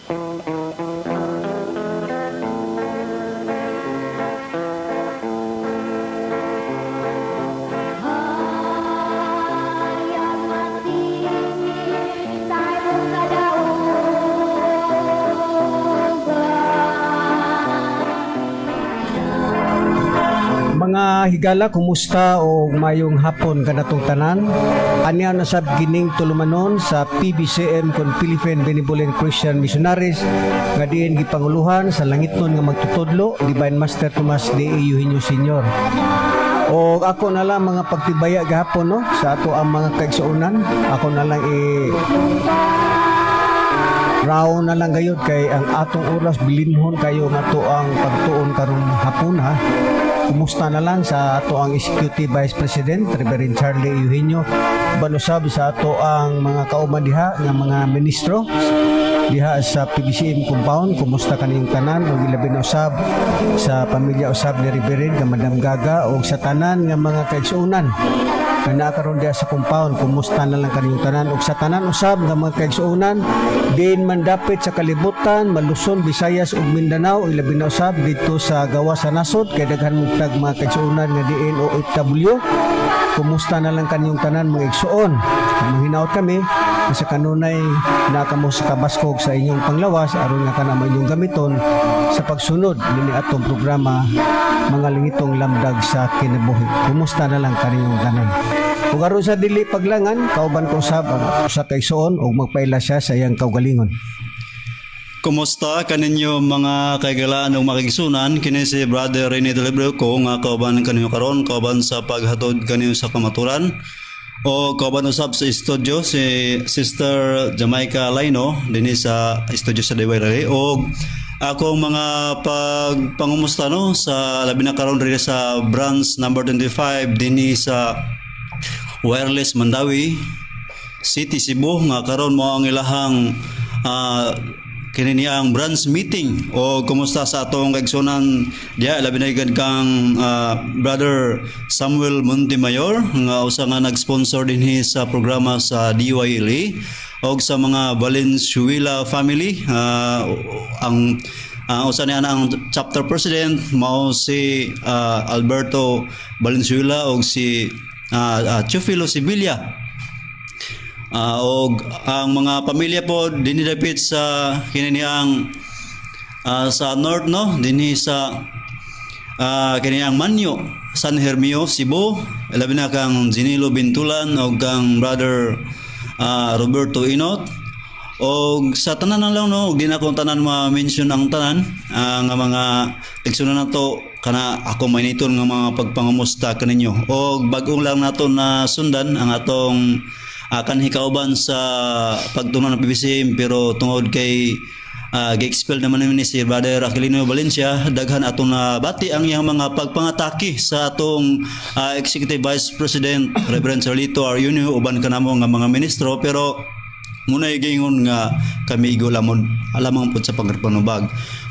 Mga higala, kumusta o mayong hapon kanatong tanan? Anya na sab kining tulumanon sa PBCM kon Philippine Benevolent Christian Missionaries nga diin gipanguluhan sa langitnon nga magtutudlo, Divine Master Tomas D. Eugenio Senior. O ako na lang mga pagtibaya gahapon, no, sa ato ang mga kaigsuonan. Ako na lang i raw na lang gayud kay ang atong oras bilinhon kayo nga ato ang pagtuon karong hapon, ha. Kumusta na lang sa ato ang Executive Vice President Reverend Charlie Eugenio Banusab, sa ato ang mga kauban diha nga mga ministro diha sa PBCM compound. Kumusta kaniyong tanan ug ilabi na usab sa pamilya usab ni Reverend nga Madam Gaga ug sa tanan nga mga kaigsuonan nga naa karon diha sa compound. Kumusta na lang kaniyong tanan ug sa tanan usab nga mga kaigsuonan diin man dapit sa kalibutan, Maluzon, Visayas ug Mindanao, ilabi na usab didto sa gawas sa nasod kay daghan mong tag mga kaigsuonan nga diin OFW. Kumusta na lang kaniyong tanan, mga igsuon. Manghinaot kami nga sa kanunay na kamo sa kabaskog sa inyong panglawas aron nga kana inyong gamiton sa pagsunod nini atong programa, Mga Lingitong Lamdag sa Kinabuhi. Kumusta na lang kaniyong tanan. Ug aron sa dili paglangan, kauban ko usab ang usa ka igsuon ug magpaila siya sa iyang kaugalingon. Kumusta kaninyo, mga kaigalaan ug makigsunan? Kini si Brother Rene Delibro ko nga kauban kaninyo karon, kauban sa paghatod kaninyo sa kamaturan o kauban usab sa studio si Sister Jamaica Laino dinhi sa studio sa DYRA. Og akong mga pagpangumusta, no, sa labi na karon diri sa branch number 25 dinhi sa Wireless, Mandaue City, Cebu, nga karon mo ang ilahang kini niya ang branch meeting. O kumusta sa atong kaigsunan diya, labi na gid kang Brother Samuel Montemayor nga usa nga nag-sponsor dinhi sa programa sa DYLA, og sa mga Valenzuela family, ang usa niya na ang chapter president mao si Alberto Valenzuela og si Chufilo Sevilla. Og ang mga pamilya po dinhi dapit sa kini ang sa North, no, dinhi sa kini ang Manyo, San Hermio, Cebu, labi na kang Ginilo Bintulan og kang Brother Roberto Inot og sa tanan na lang, no, og di na akong tanan ma-mention ang tanan nga mga igsunan nato. Kana ako mainiton nga mga pagpangamusta kaninyo. Og bag-ong lang nato na sundan ang atong kanhi kauban sa pagtunan ng PBCM, pero tungod kay gi-expel naman namin ni si Brother Aquilino Valencia, daghan atong nabati ang iyang mga pagpangatake sa atong Executive Vice President Reverend Charlito R. Unio uban kanamo nga mga ministro. Pero muna gingon nga kami igo lamon alamang pud sa pagpanubag.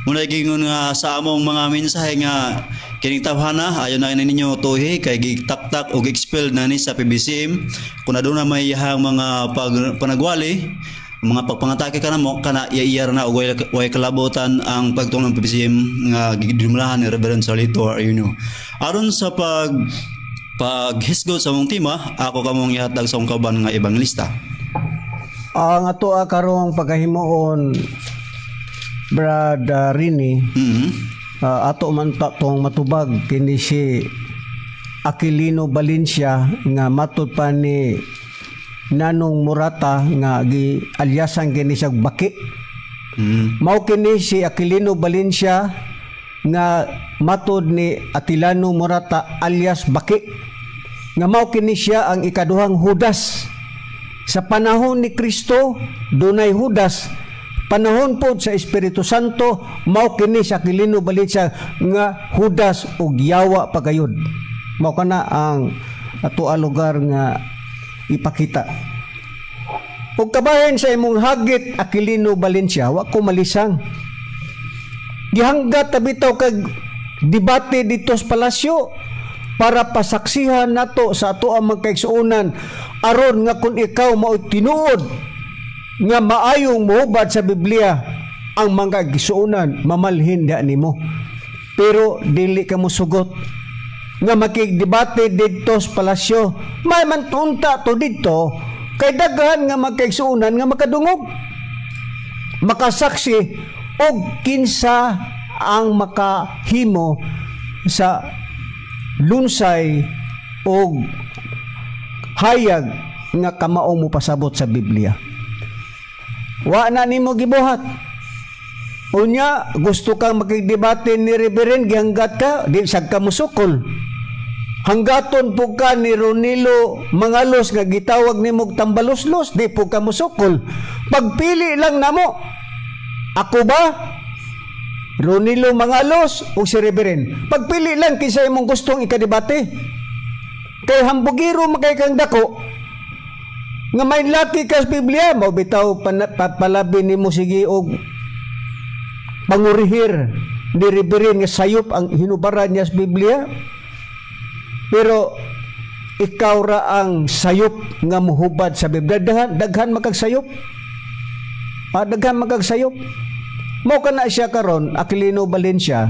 Muna gingon nga sa among mga mensahe nga kining tawhana ayo na ninyo tuhi kay gitaktak og expel na ni sa PBCM. Kung aduna may iyahang mga panagwali, mga pagpangatake kanamo, kana iyar na og way kalabutan ang pagtuon ng PBCM nga gidumlahan ni Reverend Charlito R. Eugenio. Aron sa paghisgot sa among tema, ako kamong ihatag sa akong kauban nga ebangelista. Ang ato karong pagkahimuon, Brad Rini, ato man ta tong matubag kini si Aquilino Valencia nga matud pa ni Nanong Murata nga gi alyasan kini siya Baki. Mao kini si Aquilino Valencia nga matod ni Atilano Murata alias Baki. Nga mao kini siya ang ikaduhang Judas. Sa panahon ni Kristo, dunay Judas. Panahon po sa Espiritu Santo, mao kini si Aquilino Valencia nga Judas ug yawa pagayod. Mao kana ang ato lugar nga ipakita. Ug kabahin sa imong hagit, Aquilino Valencia, wa ko malisang. Gihanggat ta bitaw kag debate dito sa palasyo para pasaksihan nato sa ato ang mga kaigsuonan aron nga kung ikaw mao tinuod nga maayong mohubad sa Biblia. Ang mga gisuonan mamalhin da nimo. Pero dili ka mosugot nga makigdebate didto sa palasyo. May man tunta to didto kay daghan nga magkaigsuonan nga makadungog, makasaksi og kinsa ang makahimo sa lunsay og hayag nga kamaong mopasabot sa Biblia. Wa na nimo gibuhat. Unya, gusto kang makigdebate ni Reverend, gihanggat ka, di sad ka musukol. Hanggaton po ka ni Ronilo Mangalos nga gitawag nimo og tambaloslos, di po ka musukol. Pagpili lang namo. Ako ba? Ronilo Mangalos o si Reverend? Pagpili lang kinsa imong gustong ikadebate. Kay hambugiro makay kang dako nga may laki ka sa Biblia, mao bitaw palabi nimo sige og pangurihir ni Reverend nga sayop ang hinubaran niya sa Biblia. Pero ikaw ra ang sayop nga muhubad sa Biblia. Daghan, daghan makagsayop. Ah, daghan makagsayop. Mao kana siya karon, Aquilino Valencia,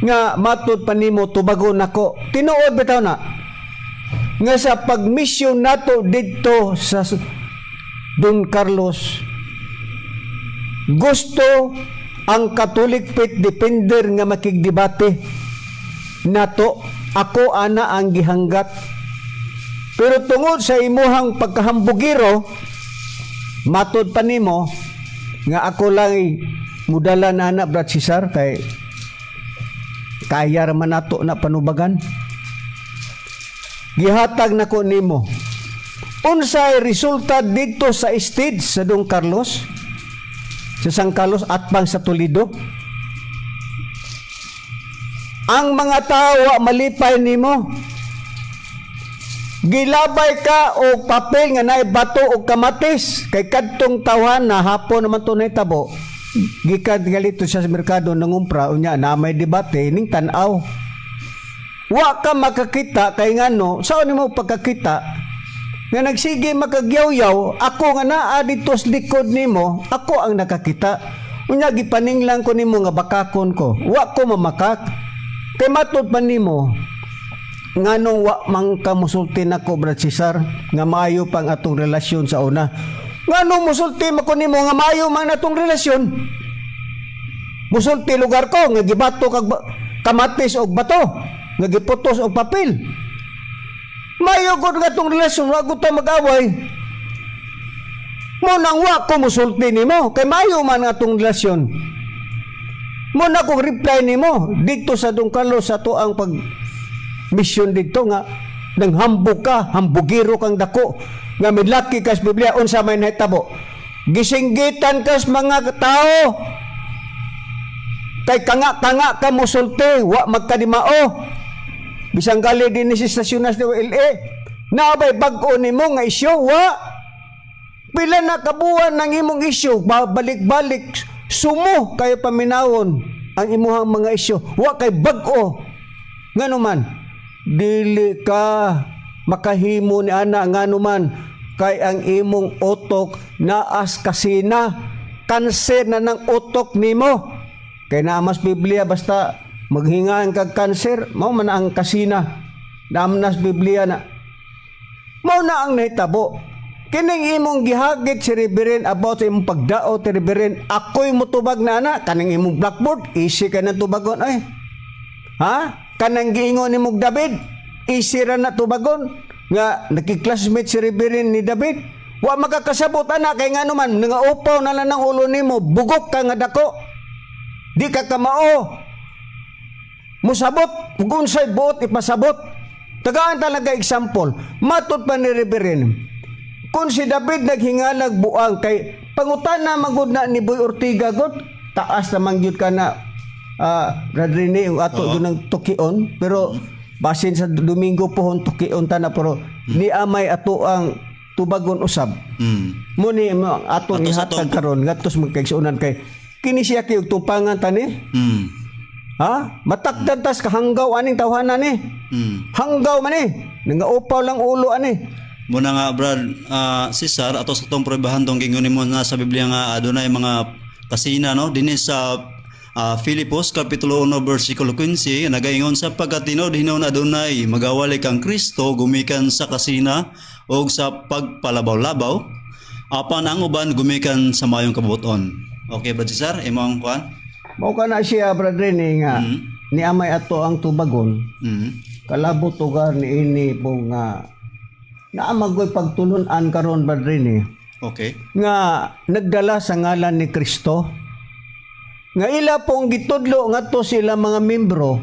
nga matud pa nimo tubagon nako. Tinuod bitaw na nga sa pagmisyon nato didto sa Don Carlos, gusto ang Catholic Faith Defender nga makigdebate nato. Ako ana ang gihanggat, pero tungod sa imuhang pagkahambugiro, matod pa nimo nga ako lang mudala na ana, Brad Cesar, kay kaya ra man nato na panubagan. Gihatag nako nimo. Unsay resulta dito sa stage sa Don Carlos, sa San Carlos atbang sa Toledo? Ang mga tao wa malipay nimo. Gilabay ka og papel nga naay bato og kamatis kay kadtong tawhan na hapon naman to nahitabo. Gikan galito siya sa merkado nangumpra, unya na may debate ning tan-aw. Wa ka makakita kay ngano, saan nimo pagkakita nga nagsige makagyaw-yaw? Ako nga naa dito sa likod nimo, ako ang nakakita. Unya gipaninglang ko nimo nga bakakon ko. Wa ko mamakak kay matud pa nimo nganong wa man ka musulti nako, Brad Cesar, nga maayo pang atong relasyon sa una. Nganong musulti man ko nimo nga maayo man atong relasyon? Musulti lugar ko nga gibato kag kamatis og bato, nga giputos og papel. Maayo gud nga atong relasyon, wa gud ta mag-away. Mo nang wa ko musulti nimo kay maayo man atong relasyon. Mo na kong reply nimo dito sa Don Carlos sa ato ang pag mission dito nga nanghambog ka, hambugiro kang dako nga midlaki ka sa Biblia. Unsa may nahitabo? Gisinggitan ka sa mga tao kay kanga-kanga ka mosulti, wa magkadimao. Bisan gali din ni sa istasyon sa LA, naabay bag-o nimo nga isyu? Wa. Pila na kabuan ng imong isyu, babalik-balik, sumo kayo paminawon ang imuhang mga isyu. Wa kay bag-o. Ngano man, dili ka makahimo ni ana. Ngano man, kay ang imong utok naas kasina, kanser na ng utok nimo. Kay naamas Biblia, basta maghingaan kag kanser, mao man ang kasina. Naamnas Biblia na. Mao na ang nahitabo. Kining imong gihagit si Reverend about sa imong pagdaot si Reverend, ako'y mutubag na ana, kaning imong blackboard, easy ka na tubagon ay. Ha? Kanang giingon ni mong David, easy ra na tubagon nga nakiklasmate si Reverend ni David. Wa makakasabot ana kay ngano man nga upaw na lang ng ulo nimo, bugok ka nga dako. Di ka kamao. Musabot, ug unsay buot ipasabot. Tagaan talaga example. Matod pa ni Reverend, kung si David naghingalag buang, kay pangutana magud na ni Boy Ortiga god, taas naman gyud ka na, Brad Rene, yung ato doon ng tukion, pero basin sa Domingo pohon tukion ta na, pero ni amay ato ang tubagon usab. Mo ni mo atong Ato sa ihatag karon ngadto sa magkaigsuonan kay kini siya kay tupangan tani. Ha? Matakdan tas kahanggaw aning tawhana ni. Hanggaw man ni. Nangaupaw lang ulo ani. Muna nga, Brad Cesar, ato sa tong pruebahan tong gingon nimo na sa Biblia nga adunay mga Kasina, no, dinhi sa Filipos kapitulo 1 versikulo 15 nagaingon, sa pagkatinuod hinuon adunay magawali kang Kristo gumikan sa kasina og sa pagpalabaw-labaw, apan ang uban gumikan sa maayong kabubut-on. Okay, Brad Cesar, imo ang kuan? Mao ka na siya, Brad Rene, nga ni amay ato ang tubagon kalabot lugar ni ini po nga naamagoy pagtulunan karon, Brad Rene, nga nagdala sa ngalan ni Kristo nga ila pong gitudlo ngadto sila mga membro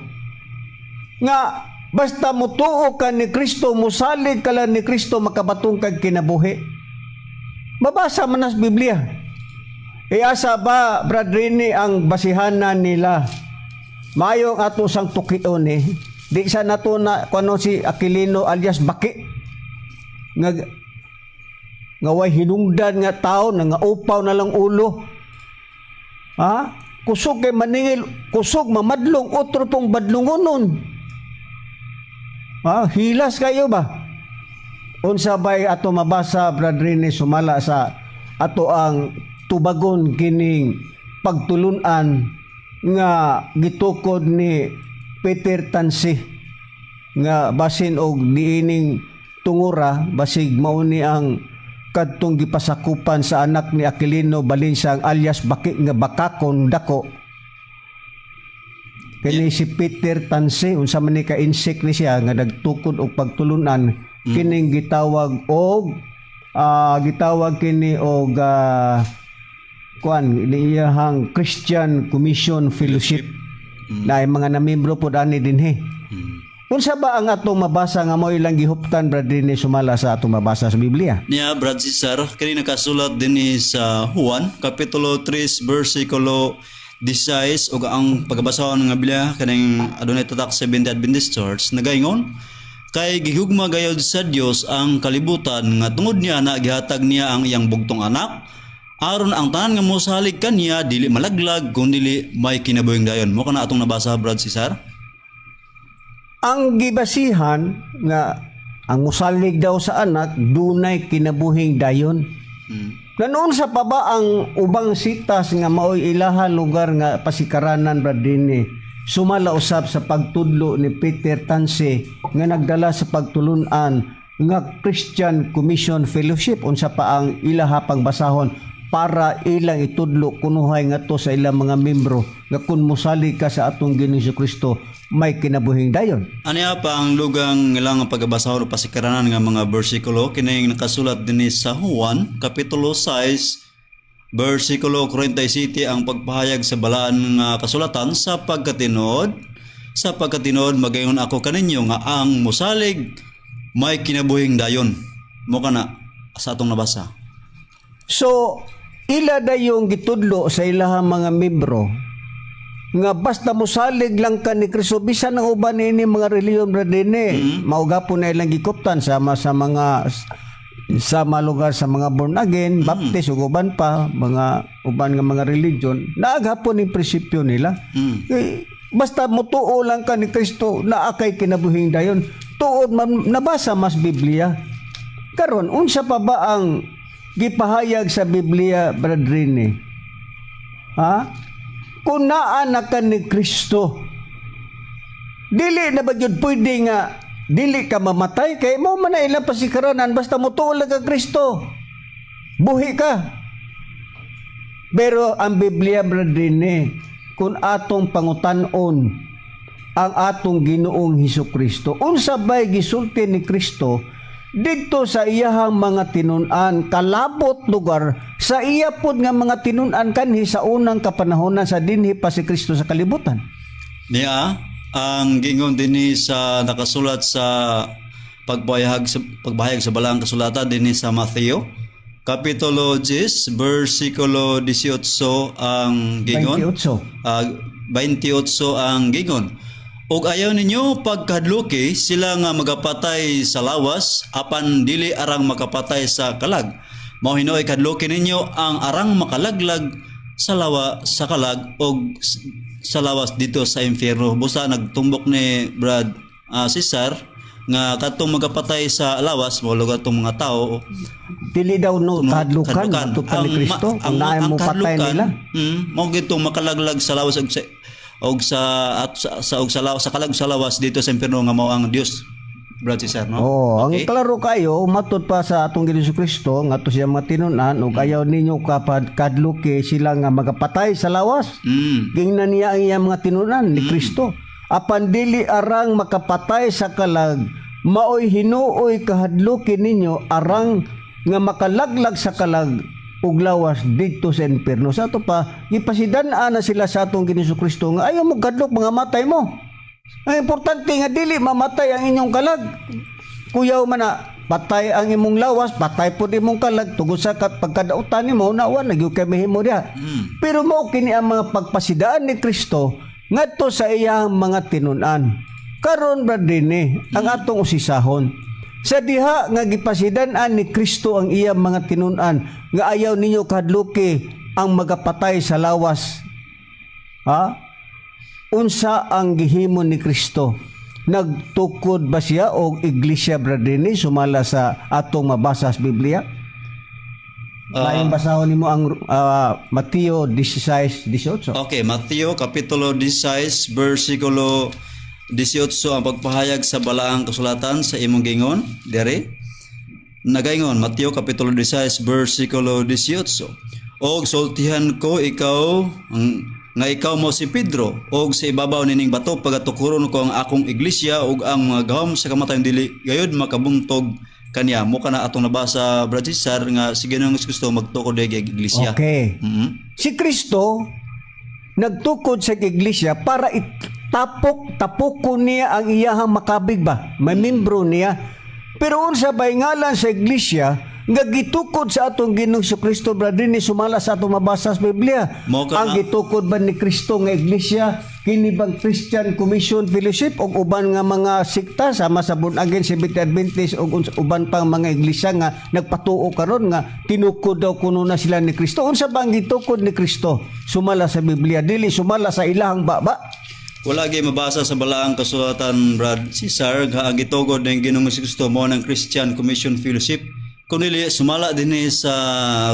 nga basta mutuo ka ni Kristo, musalig ka lang ni Kristo, makabatong kag kinabuhi. Mabasa man sa Biblia. E asa ba, Brad Rene, ang basihanan nila? Maayong ato sang tukion eh. Di sa nato na kuno si Aquilino alias Baki nga nga way hinungdan nga tao na nga upaw na lang ulo. Ha? Kusog kay maningil, kusog mamadlong, otro pong badlungonon. Ha? Hilas kayo ba? Unsa bay ato mabasa, Brad Rene, sumala sa ato ang tubagon kining pagtulunan nga gitukod ni Peter Tansi nga basin og niining tungura, basig mao ni ang kadtong gipasakupan sa anak ni Aquilino Balinsang alias Baki nga bakakon dako? Kini si Peter Tansi, unsa man ni ka insect ni siya nga nagtukod og pagtulunan kining gitawag og gitawag kini og kuan iyahang Christian Commission Fellowship na ay mga namembro pod ani dinhi. Unsa ba ang atong mabasa nga mao ilang gihuptan, Brad Rene, sumala sa atong mabasa sa Biblia? Niya, Brad Cesar, kini nakasulat din sa Juan, Kapitulo 3, versikulo 16, ug ang pagabasahon nga Biblia kaning adunay tatak Seventh Adventist Church, nagaingon, kay gihugma gayod sa Dios ang kalibutan nga tungod niya na gihatag niya ang iyang bugtong anak aron ang tanan nga mosalig kaniya dili malaglag kundi may kinabuhing dayon. Mo kana atong nabasa, Brad Cesar. Ang gibasihan nga ang musalig daw sa anak dunay kinabuhing dayon. Nanoon sa pa ba ang ubang sitas nga maoy ilaha lugar nga pasikaranan, Brad Rene, sumala usab sa pagtudlo ni Peter Tanse nga nagdala sa pagtulunan nga Christian Commission Fellowship? Unsa pa ang ilaha pangbasahon para ilang itudlo kunuhay ngadto sa ilang mga membro nga kung musalig ka sa atong Ginoong Kristo may kinabuhing dayon? Aniya pa ang lugang ilang pagabasahon o pasikaranan nga mga bersikulo, kining nakasulat dinhi sa Juan kapitulo 6 versikulo 47, ang pagpahayag sa balaan nga kasulatan, sa pagkatinuod magayon ako kaninyo nga ang musalig may kinabuhing dayon. Mo kana sa atong nabasa. So, ila dayong gitudlo sa ilahang mga membro nga basta musalig lang ka ni Kristo. Bisan ang uban ini mga relihiyon, Brad Rene, mao gapon na ilang gikuptan sama sa mga sa mga lugar sa mga born again, Baptist ug uban pa, mga uban nga mga religion, naagapon yung prinsipyo nila. Eh, basta mutuo lang ka ni Kristo, naa kay kinabuhing dayon. Tuod man nabasa mas Biblia. Karon, unsa pa ba ang gipahayag sa Biblia, Brad Rene? Ha? Kung naa na ka ni Kristo, dili na ba gyud pwede nga dili ka mamatay kay mo man na ilang pasikaranan, basta mutuo lang ka Kristo, buhi ka? Pero ang Biblia, Brad Rene, kung atong pangutan-on ang atong Ginoong Hesus Kristo, unsa bay gisulti ni Kristo didto sa iyahang mga tinun-an kalabot lugar sa iya pod nga mga tinun-an kanhi sa unang kapanahonan sa dinhi pa si Kristo sa kalibutan? Niya, ang gingon dinhi sa nakasulat sa pagpahayag sa balaang kasulatan dinhi sa Mateo Kapitulo 10 versikulo 18 ang gingon. 28. 28 ang gingon. Ug ayaw ninyo pagkahadluki sila nga magapatay sa lawas apan dili arang makapatay sa kalag. Mao hinuoy kahadluki ninyo ang arang makalaglag sa kalag og sa lawas dito sa impyerno. Busa nagtumbok ni Brad Cesar. Nga katong magapatay sa lawas mo lugar tong mga tao. Dili daw no kahadlukan matud pa ni Kristo kung naay mo patay nila. Mao gitong makalaglag sa lawas og sa at sa og sa lawas, sa kalag sa lawas dito sa impierno nga mao ang Dios, Brad Cesar, no? Oh, ang klaro kayo matud pa sa atong Ginoong Kristo ngadto siya mga tinun-an ug ayaw ninyo kapad kadluki sila nga magapatay sa lawas. Gingnan niya ang iyang mga tinun-an ni Kristo. Apan dili arang makapatay sa kalag, maoy hinuoy kahadluki ninyo arang nga makalaglag sa kalag ug lawas didto sa impierno. Sa ato pa, gipasidan-an na sila sa atong Ginoong Kristo nga ayaw mo kadlok mga matay mo. Ang importante nga dili mamatay ang inyong kalag. Kuyaw man na patay ang imong lawas, patay pud imong kalag tungod sa pagkadautan nimo na wa na gyud kay mahimo diha. Pero mao kini ang mga pagpasidaan ni Kristo ngadto sa iyang mga tinun-an. Karon, Brad Rene, ang atong usisahon. Sa diha nga gipasidan-an ni Kristo ang iyang mga tinun-an nga ayaw ninyo kahadluki ang magapatay sa lawas. Ha? Unsa ang gihimo ni Kristo? Nagtukod ba siya og iglesia, Brad Rene, sumala sa atong mabasa sa Biblia? Laing basahon nimo ang Mateo 16:18. Okay, Mateo kapitulo 16 versikulo 18 ang pagpahayag sa balaang kasulatan sa imong gingon dere. Nagaingon Mateo kapitulo 16 versikulo 18. "Og sultihan ko ikaw nga ikaw mo si Pedro, og sa ibabaw nining bato pagatukuron ko ang akong iglesia, ug ang mga gahom sa kamatayon dili gayud makabuntog kaniya." Mo kana atong nabasa, Brad Cesar, nga si Ginoong Kristo magtukod og iglesia. Okay. Si Kristo nagtukod sa iglesia para itapok tapokon niya ang iyahang makabig ba? May membro niya. Pero unsa bay ngalan sa iglesia nga gitukod sa atong Ginoong Kristo, brother, ni sumala sa atong mabasa sa Biblia? Mao ka Ang gitukod ba ni Kristo nga iglesia kini bang Christian Commission Fellowship o uban nga mga sekta sama sa Born Again Seventh Adventist o uban pang mga iglesia nga nagpatuo karon nga tinukod daw kuno na sila ni Kristo? Unsa ba ang gitukod ni Kristo sumala sa Biblia, dili sumala sa ilahang baba? Wala gyud mabasa sa balaang kasulatan, Brad Cesar, nga ang gitugod ng Ginoong Kristo mo ng Christian Commission Fellowship. Kunili sumala dinhi sa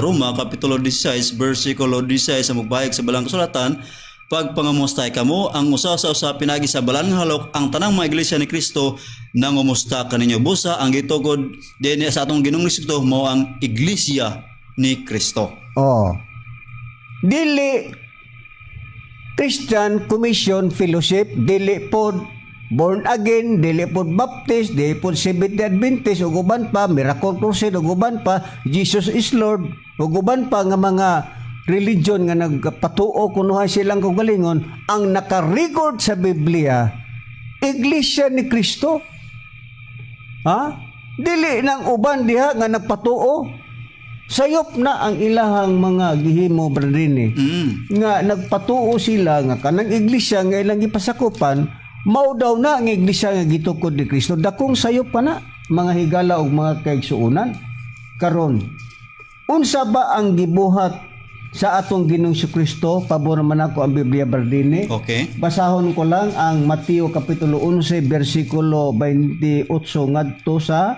Roma kapitulo 16 versikulo 16 sa magbayag sa balaang kasulatan, "Pagpangamustay kamo ang usa sa usa pinagi sa balaan nga halok. Ang tanang mga iglesia ni Kristo nangumusta kaninyo." Busa ang gitugod dinhi sa atong Ginoong Kristo mao ang iglesia ni Kristo. Oh. Dili Christian Commission Fellowship, dili pod Born Again, dili pod Baptist, dili pod Seventh Adventist ug uban pa, Miracle Crusade ug uban pa, Jesus is Lord ug uban pa nga mga religion nga nagpatuo kunuhay silang kaugalingon. Ang naka-record sa Biblia, Iglesia ni Kristo. Ha? Dili nang uban diha nga nagpatuo. Sayop na ang ilahang mga gihimo, Brad Rene. Nga nagpatuo sila nga kanang iglesia nga ilang gipasakupan mao daw na ang iglesia nga gitukod ni Kristo. Dakong sayop pa na, mga higala ug mga kaigsuonan. Karon, unsa ba ang gibuhat sa atong Ginoong Kristo? Pabor man ako ang Biblia, Brad Rene. Okay. Basahon ko lang ang Mateo kapitulo 11 bersikulo 28 ngadto sa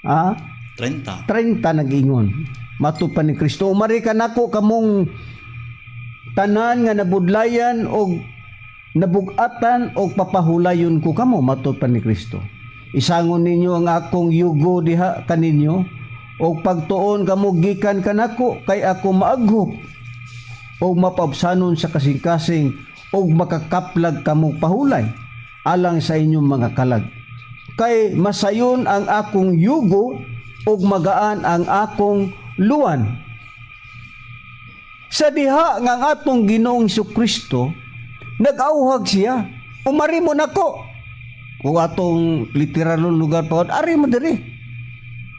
30. 30. Nag-ingon matud pa ni Kristo, "Umari kanako kamong tanan nga nabudlayan og nabugatan og papahulayon ko kamo," matud pa ni Kristo. "Isangon ninyo ang akong yugo diha kaninyo og pagtuon kamo gikan kanako, kay ako maaghop og mapaubsanon sa kasing-kasing, og makakaplag kamo pahulay alang sa inyong mga kalag. Kay masayon ang akong yugo ug magaan ang akong luan." Sa diha nga ang atong Ginoong Kristo nag-auhag siya, "Umari mo nako." Kung atong literal lugar pa, "Ari mo diri."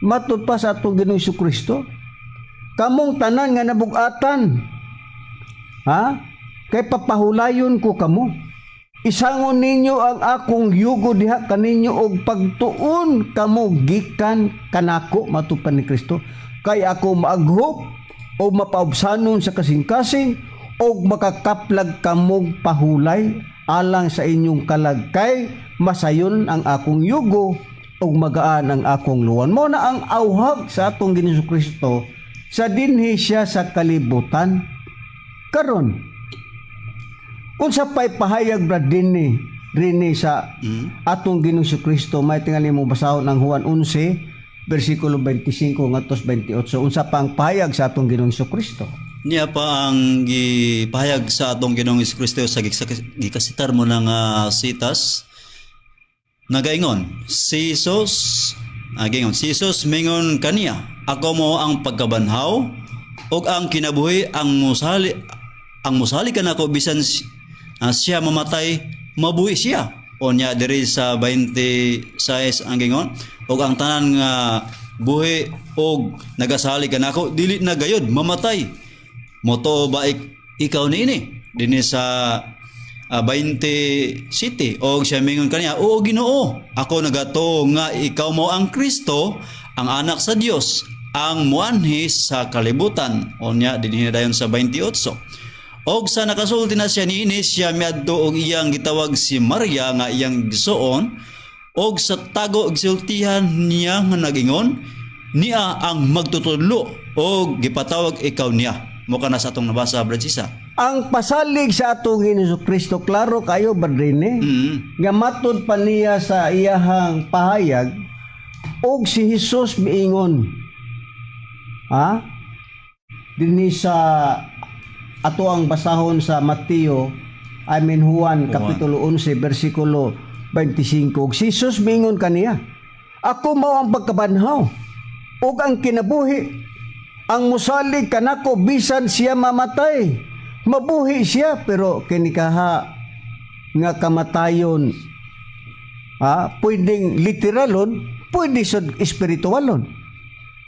Matud pa sa atong Ginoong Kristo, "Kamong tanan nga nabugatan, ha? Kay papahulayon ko kamo. Isangon ninyo ang akong yugo diha kaninyo og pagtuon kamo gikan kanako," matud pa ni Kristo. "Kay ako maaghop o mapaubsanon sa kasing-kasing og makakaplag kamog pahulay alang sa inyong kalag, kay masayon ang akong yugo ug magaan ang akong luwan. Mao na ang auhag sa atong Ginoong Kristo sa dinhi siya sa kalibutan. Karon, unsa pay pahayag, Brad dinhi rini sa atong Ginoong Kristo? May tingali mo basahon ang Juan 11 bersikulo 25 ngadto 28. Unsa pa ang pahayag sa atong Ginoong Kristo? Niya pa ang gipahayag sa atong Ginoong Kristo sa gikasitar mo ng sitas. Nagaingon si Jesus, gingon si Jesus mingon kaniya, "Ako mo ang pagkabanhaw ug ang kinabuhi. Ang musali kanako, bisan siya mamatay, mabuhi siya." Onya diri sa 26 ang gingon, "Ug ang tanan nga buhi og nagasalig kanako dili na gayod mamatay. Motuo ba ikaw niini?" Dinhi sa 20 city og siya mingon kaniya, "Oo, Ginoo, ako nagatuo nga ikaw mo ang Kristo, ang anak sa Dios, ang muanhi sa kalibutan." Unya dinhi dayon sa 28, og sa nakasulti na siya niini, siya miadto og iyang gitawag si Maria nga iyang igsuon og sa tago gisultihan niya nga nagingon, "Niya ang magtutudlo og gipatawag ikaw niya." Mo kana sa atong nabasa, Brad Sisa. Ang pasalig sa atong Ginoong Kristo, klaro kayo, Brad Rene, nga matud pa niya sa iyahang pahayag, og si Jesus miingon ha dinhi sa ato ang basahon sa Mateo, I mean Juan, kapitulo 11 bersikulo 25, og si Jesus miingon kaniya, "Ako mao ang pagkabanhaw ug ang kinabuhi. Ang musalig kanako, bisan siya mamatay, mabuhi siya." Pero kini kaha nga kamatayon, ha, pwedeng literalon, pwede sad espiritualon,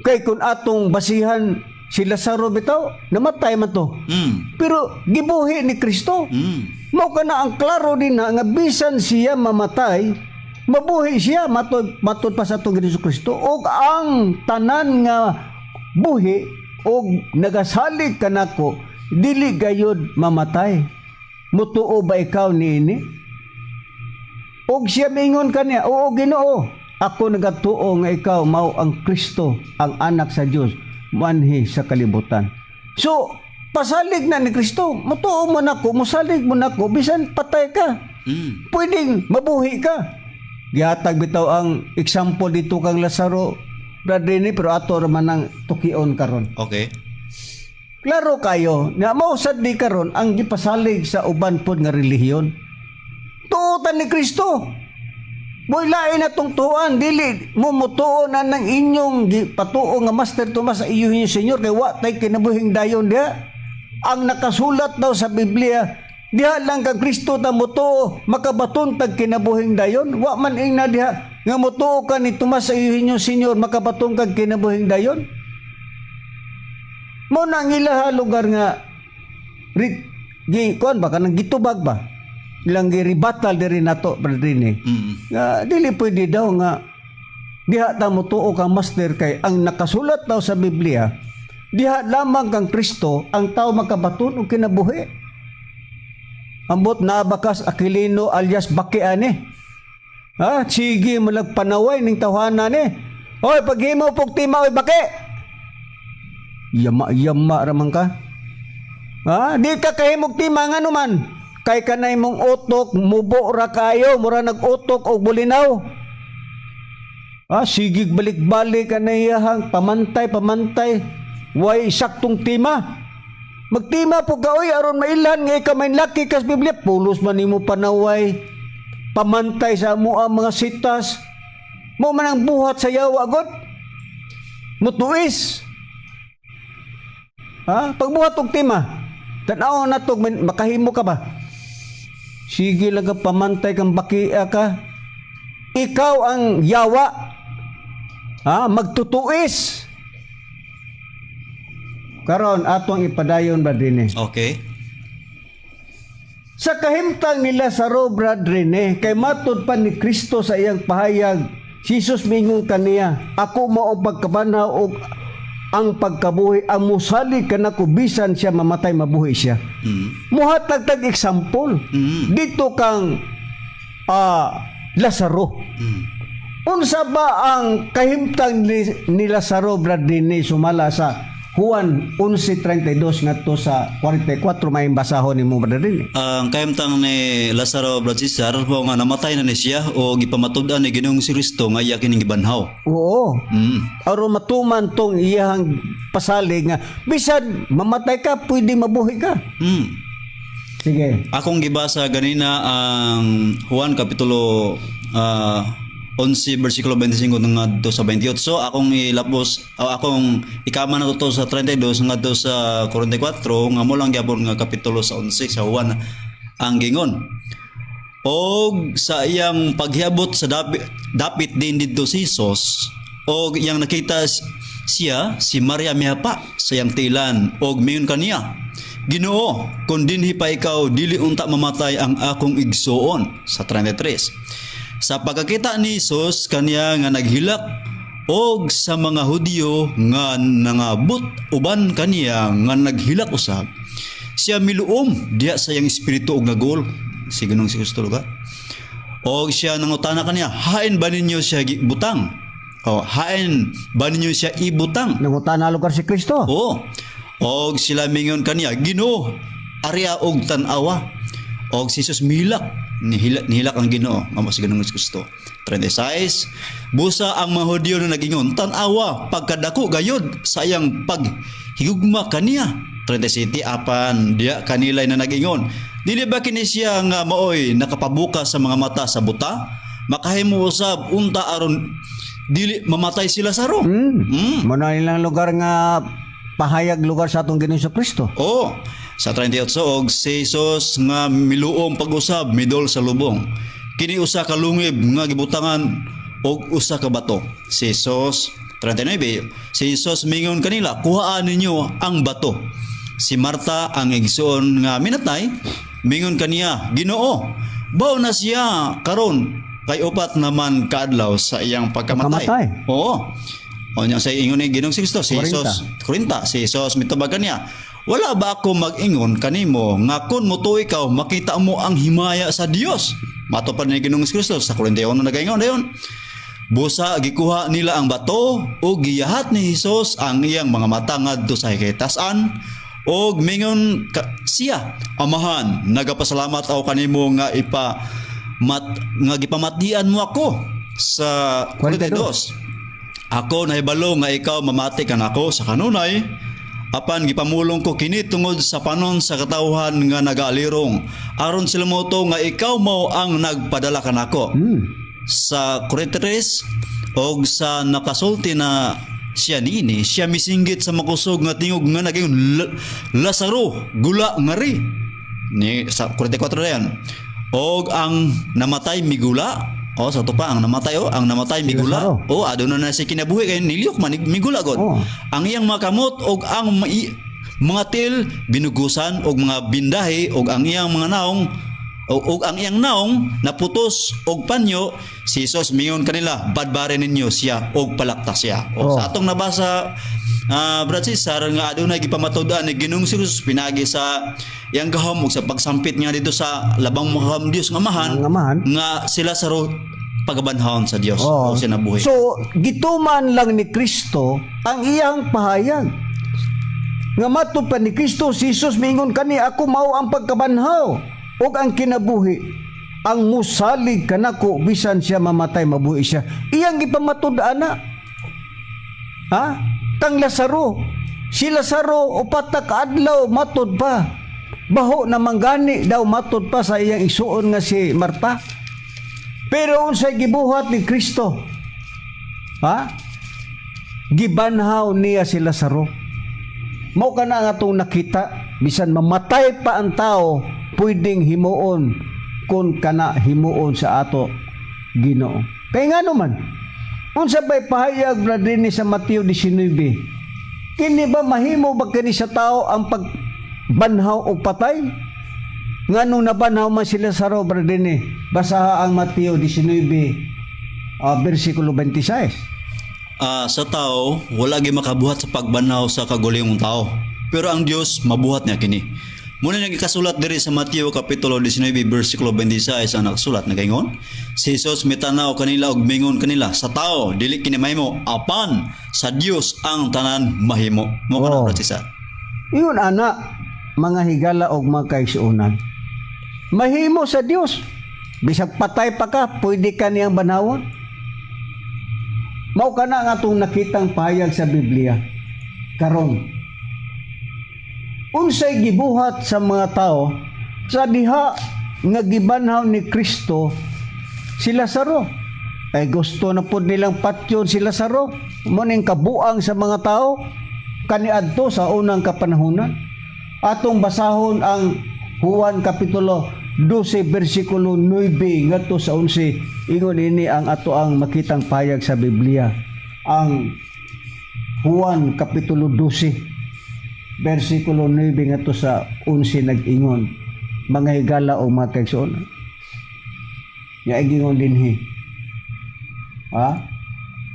kay kung atong basihan si Lazaro bitaw, namatay man to, pero gibuhi ni Kristo. Mao kana ang klaro din na nga bisan siya mamatay, mabuhi siya, matod matod pa sa atong Ginoong Kristo. Ug ang tanan nga buhi og nagasalig kanako dili gayod mamatay. Mutuo ba ikaw niini? Og siya mingon kaniya, "Oo, Ginoo, ako nagatuo nga ikaw mao ang Kristo, ang anak sa Dios, muanhi sa kalibutan." So, pasalig na ni Kristo, mutuo mo nako, musalig mo nako, bisan patay ka, pwedeng mabuhi ka. Gihatag bitaw ang example dito kang Lazaro, Brad Rene, pero ato raman ang tukion karon. Klaro kayo na mao sad di karon ang gipasalig sa uban pod nga relihiyon. Tuotan ni Kristo. Boy, lain na tong tuan, dili mo mutuo na ng inyong gipatuo nga Master Tomas sa iyo inyong Senyor, kay wa tay kinabuhing dayon diha. Ang nakasulat daw sa Biblia, diha lang kang Kristo ta mutuo makabaton tag kinabuhing dayon. Wa man ingna diha nga mutuo ka ni Tomas sa iyo inyong Senyor, makabaton kag kinabuhing dayon. Mo na ang ilaha lugar nga gi kuan ba, kanang gitubag ba, ilang gi-rebuttal diri nato, Brad Rene, nga dili pwede daw nga diha ta motuo kang Master, kay ang nakasulat daw sa Biblia, diha lamang kang Kristo ang tao makabaton og kinabuhi. Ambot na bakas Aquilino alias Baki ani. Ha, sige mo panaway ning tawhana ni. "Oy, paghimo pug tima, oy baki." Yama yama raman ka. Ha, di ka kahimog tima, ngano man? Kay kanay mong utok mubo ra kayo, mura nag-utok og bulinaw. Ah, sigig balik-balik ka na iyahang pamantay pamantay. Way saktong tima. Magtima po ka oy aron mailhan nga ikaw may laki kas Biblia. Pulos man nimo panaway. Pamantay sa amo ang mga sitas. Mo man ang buhat sa yawa god. Mutuis. Ha? Pagbuhat og tima. Tan-aw na to, makahimo ka ba? Sige lang ka pamantay kang bakia ka. Ikaw ang yawa. Ha? Magtutuis. Karon atong ipadayon ba dinhi. Sa kahimtang ni Lazaro, Brad Rene, kay matud pa ni Kristo sa iyang pahayag, si Jesus mingon kaniya, "Ako mao ang pagkabanhaw og Ang pagkabuhi, ang musalig kanako, bisan siya mamatay, mabuhi siya. Muhatag tag example. Dito kang Lazaro. Unsa ba ang kahimtang ni Lazaro, Brad Dini, sumala sa Juan 11:32 ngadto sa 44? May basahon nimo, Brad Dini. Ang kahimtang ni Lazaro, Brad Cesar, mao nga namatay na ni siya o gipamatud-an ni Ginoong si Kristo nga iya kining gibanhaw. Aron matuman tong iyang pasalig nga bisan mamatay ka, pwede mabuhi ka. Sige. Akong gibasa ganina ang Juan kapitulo 11 bersikulo 25 ngadto sa 28. Akong ilapos o akong ikama na to sa 32 ngadto sa 44 nga mo lang gyapon nga kapitulo sa 11 sa Juan ang gingon. Og sa iyang paghiabot sa dapit din didto si Jesus og iyang nakita siya si Maria mihapa sa iyang tilan og miingon kaniya, "Ginoo, kung dinhi pa ikaw, dili unta mamatay ang akong igsuon." Sa 33, sa pagkakita ni Jesus kaniya nga naghilak og sa mga Hudyo nga nangabot uban kaniya nga naghilak usab, siya miluom diha sa iyang espiritu og nagol si Ginoong si Kristo lugar. Og siya nangutana kaniya, "Hain ba ninyo siya butang?" O, "Hain ba ninyo siya ibutang?" Nangutana lugar si Kristo. Oo. Og sila mingon kaniya, "Ginoo, aria og tan-awa." Og si Jesus mihilak, nihilak ang Ginoo, mao si Ginoong Kristo. 36. Busa ang mga Hudyo na nagingon, "Tan-awa, pagkadako gayod sa iyang paghigugma kaniya." 37. Apan diya kanila na nagingon, "Dili ba kini siya nga maoy nakapabuka sa mga mata sa buta? Makahimo usab unta aron dili mamatay si Lazaro." Mao na ilang lugar nga pahayag lugar sa atong Ginoong Kristo. Oo. Sa 38, og si Jesus nga miluom pag-usab midol sa lubong. Kini usa ka lungib nga gibutangan og usa ka bato. Si Jesus, 39, si Jesus mingon kanila, "Kuhaan ninyo ang bato." Si Marta, ang igsuon nga minatay, mingon kaniya, "Ginoo, bao na siya karon kay 4 naman kaadlaw sa iyang pagkamatay." Pagkamatay. Oo. O nya sa ingon ni Ginoong si Kristo, si 40. Jesus 40, si Jesus mitubag kaniya, "Wala ba ako mag-ingon kanimo nga kung motuo ikaw, makita mo ang himaya sa Dios?" Matupad ni Ginoong Kristo sa 41 na nagaingon dayon. Busa gikuha nila ang bato ug giyahat ni Hesus ang iyang mga mata ngadto sa hikaytas-an ug mingon siya, "Amahan, nagapasalamat ako kanimo nga ipa mat nga gipamatian mo ako." Sa 42. 42, "Ako nahibalo nga ikaw mamati kanako sa kanunay, apan gipamulong ko kini tungod sa panon sa katawhan nga nagaalirong, aron sila motuo nga ikaw mao ang nagpadala kanako." Sa 43, og sa nakasulti na siya niini, siya misinggit sa makusog nga tingog nga naging, "Lazaro, gula ngari." Ni sa 44 na yan. Og ang namatay migula. O sa to pa ang namatay, o ang namatay migula. Lazaro. O aduna na si kinabuhi kay niliyok man migula god. Ang iyang mga kamot og ang mga til binugusan og mga bindahe og ang iyang mga naong og ang iyang naong naputos og panyo. Si Jesus mingon kanila, "Badbare ninyo siya og palakta siya." O sa atong nabasa, Brad Cesar, nga adunay gipamatud-an ni Ginoong Jesus pinagi sa iyang gahom ug sa pagsampit nga dito sa labang makagagahom Dios nga Amahan, Ang Amahan. nga sila sa pagabanhawon sa Dios o siya nabuhi. So, gituman lang ni Kristo ang iyang pahayag. Nga matod pa ni Kristo, si Jesus mingon kani, "Ako mao ang pagkabanhaw ug ang kinabuhi. Ang musalig kanako, bisan siya mamatay, mabuhi siya." Iyang gipamatud-an na. Ha? Kang Lazaro. Si Lazaro 4 na kaadlaw matod pa. Baho na manggani daw matod pa sa iyang igsuon nga si Marta. Pero unsay gibuhat ni Kristo? Ha? Gibanhaw niya si Lazaro. Mao kana nga atong nakita, bisan mamatay pa ang tao, pwedeng himuon kung kana himuon sa ato Ginoo. Kay ngano man, unsa bay pahayag, Brad ni sa Mateo 19? Kini ba, mahimo ba kini sa tao ang pagbanhaw og patay? Nganong nabanhaw man si Lazaro, Brad ni? Basaha ang Mateo 19 versikulo 26. Sa tao wala gyud makabuhat sa pagbanhaw sa kagulingong tao. Pero ang Dios mabuhat niya kini. Muna nang ikasulat diri sa Mateo kapitulo 19 bersikulo 26 ang nakasulat nagaingon, si Jesus mitanaw kanila ug mingon kanila, sa tao dili kini mahimo, apan sa Dios ang tanan mahimo. Mo kana, Oh. Brad Cesar. Yun ana, mga higala og mga kaigsuonan. Mahimo sa Dios. Bisag patay pa ka, pwede ka niyang banhawon. Mao kana nga atong nakitang pahayag sa Biblia karon. Unsay gibuhat sa mga tao sa diha nga gibanhaw ni Kristo si Lazaro? Ay gusto na pud nilang patyon si Lazaro. Mo ning kabuang sa mga tao kaniadto sa unang kapanahunan. Atong basahon ang Juan kapitulo 12 bersikulo 9 ngadto sa 11. Ingon ini ang ato ang makitang payag sa Biblia. Ang Juan kapitulo 12 bersikulo 9 ngadto sa 11 nag-ingon, mga higala o mga kaigsoon. Nga ingon dinhi. Ha?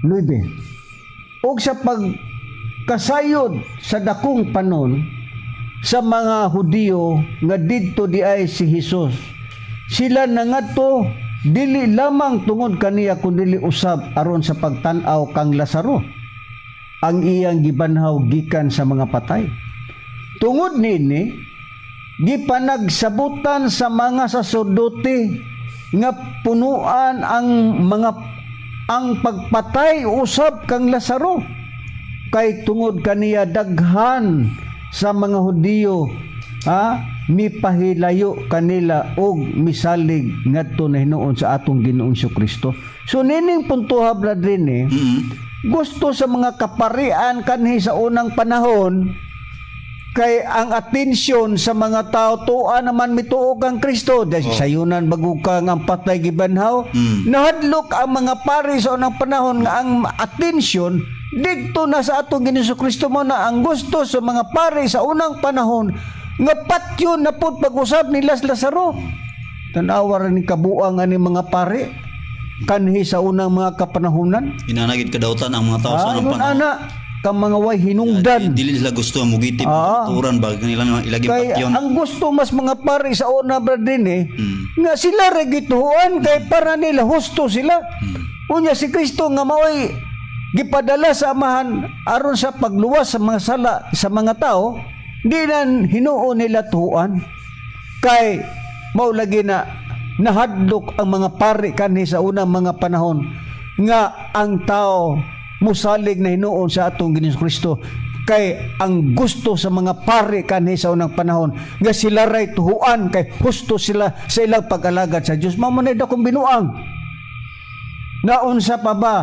9. Og sa pagkasayod sa dakong panon sa mga Hudiyo nga didto di ay si Hesus. Sila nangadto dili lamang tungod kaniya kundi usab aron sa pagtan-aw kang Lazaro ang iyang gibanhaw gikan sa mga patay. Tungod niini, gipanagsabutan sa mga saserdote nga punuan ang mga ang pagpatay usab kang Lazaro kay tungod kaniya daghan sa mga Hudiyo ha mipahilayo kanila og misalig ngadto na hinuon sa atong Ginoong Kristo. So nining puntoha, Brad Rene, gusto sa mga kaparian kanhi sa unang panahon kay ang atensyon sa mga tao tuwa naman mituo kang Kristo dahil sayunan bago kang ang patay gibanhaw. Nahadlok ang mga pari sa unang panahon nga ang atensyon didto na sa atong Ginoong Kristo. Mo na ang gusto sa mga pari sa unang panahon nga patyon na pud pag-usab nila sa Lazaro. Tanawa ra ni kabuang ani mga pari kanhi sa unang mga kapanahunan. Inanagid kadautan ang mga tao sa Ah, unang ingon panahon. ana kang mga way hinungdan. Dili sila gusto ang mugitip turan ba kanila ilaging Kay patyon. ang gusto mas mga pari sa una, brad din eh, nga sila ra gituhuan kay para nila husto sila. Unya si Kristo nga maoy gipadala sa Amahan aron sa pagluwas sa mga sala sa mga tao, di na hinuon nila tuhuan. Kay mao lagi na nahadlok ang mga pari kanhi sa unang mga panahon nga ang tao musalig na hinuon sa atong Ginoong Kristo kay ang gusto sa mga pari kanhi sa unang panahon nga sila ray tuhuan kay husto sila sa ilang pag-alagad sa Dios. Mao man dakong binuang. Naunsa pa ba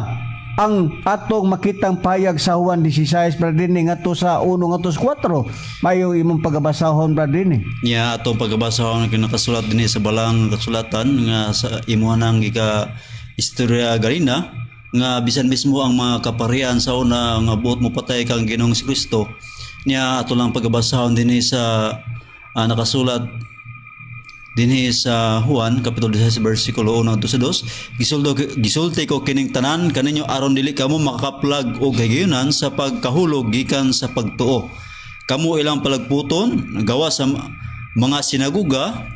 ang atong makitang payag sa Juan 16, Brad Rene, ngadto sa 1 ngadto sa 4? Mayo imong pagabasahon, Brad Rene. Niya atong pagabasa ang kinakasulat dinhi sa balang kasulatan nga sa imuha nang gika istorya garina nga bisan mismo ang mga kaparian sa una nga buot mo patay kang Ginoong Kristo. Niya ato lang pagabasahon dinhi sa nakasulat dinhi sa Juan kapitulo 16 bersikulo 1 to 2: Gisuldo, gisulti ko kining tanan kaninyo aron dili kamo makakaplag og higayunan sa pagkahulog gikan sa pagtuo. Kamo ilang palagputon gawa sa mga sinaguga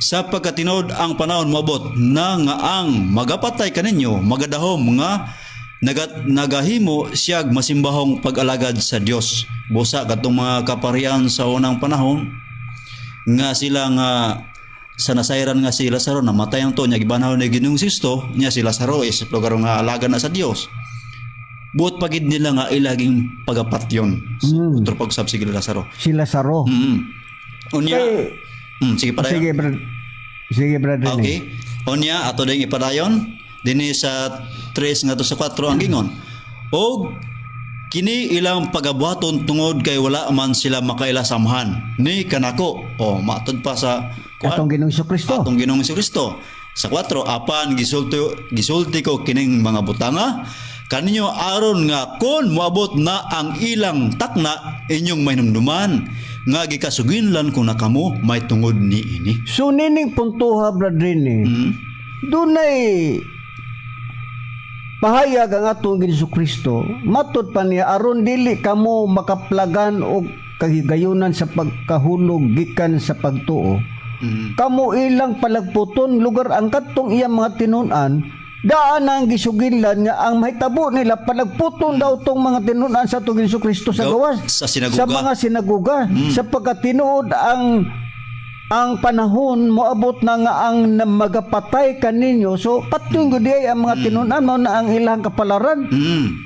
sa pagkatinod ang panahon moabot na nga ang magapatay kaninyo magadahom nga nagahimo siyag masimbahong pag-alagad sa Dios. Busa katong mga kaparian sa unang panahon nga sila nga sa nasayran nga si Lazaro namatay ang to niya gibanhaw ni Ginoong Kristo niya si Lazaro is lugar nga alaga na sa Dios. Buot pagid nila nga ilaging pagapatyon otro pagsab si Lazaro. Si Lazaro. Unya Kay, sige padayon. Sige, Brad. Sige, Brad Rene. Okay. Unya ato ding ipadayon dinhi sa 3 ngadto sa 4 ang gingon. Og kini ilang pagabuhaton tungod kay wala man sila makaila sa Amahan ni kanako. O matud pa sa kuan, Atong Ginoong Kristo. atong Ginoong Kristo. Sa 4, apan gisulti ko kining mga butanga kaninyo aron nga kon moabot na ang ilang takna inyong mahinumduman nga gikasuginlan ko na kamo may tungod niini. So nining puntuha, Brad Rene, dunay Pahayag ang atong Ginoong Kristo, matud pa niya, aron dili kamo makaplagan og kahigayunan sa pagkahulog gikan sa pagtuo. Kamo ilang palagputon, lugar ang katong iyang mga tinun-an, daan ang gisugilan nga ang mahitabo nila, palagputon daw tong mga tinun-an sa atong Ginoong Kristo sa gawas. Sa sinagoga. Sa mga sinagoga. Sapagkat tinuod ang panahon moabot na nga ang magapatay kaninyo, so patyon gud diay ang mga tinun-an, mao na ang ilang kapalaran.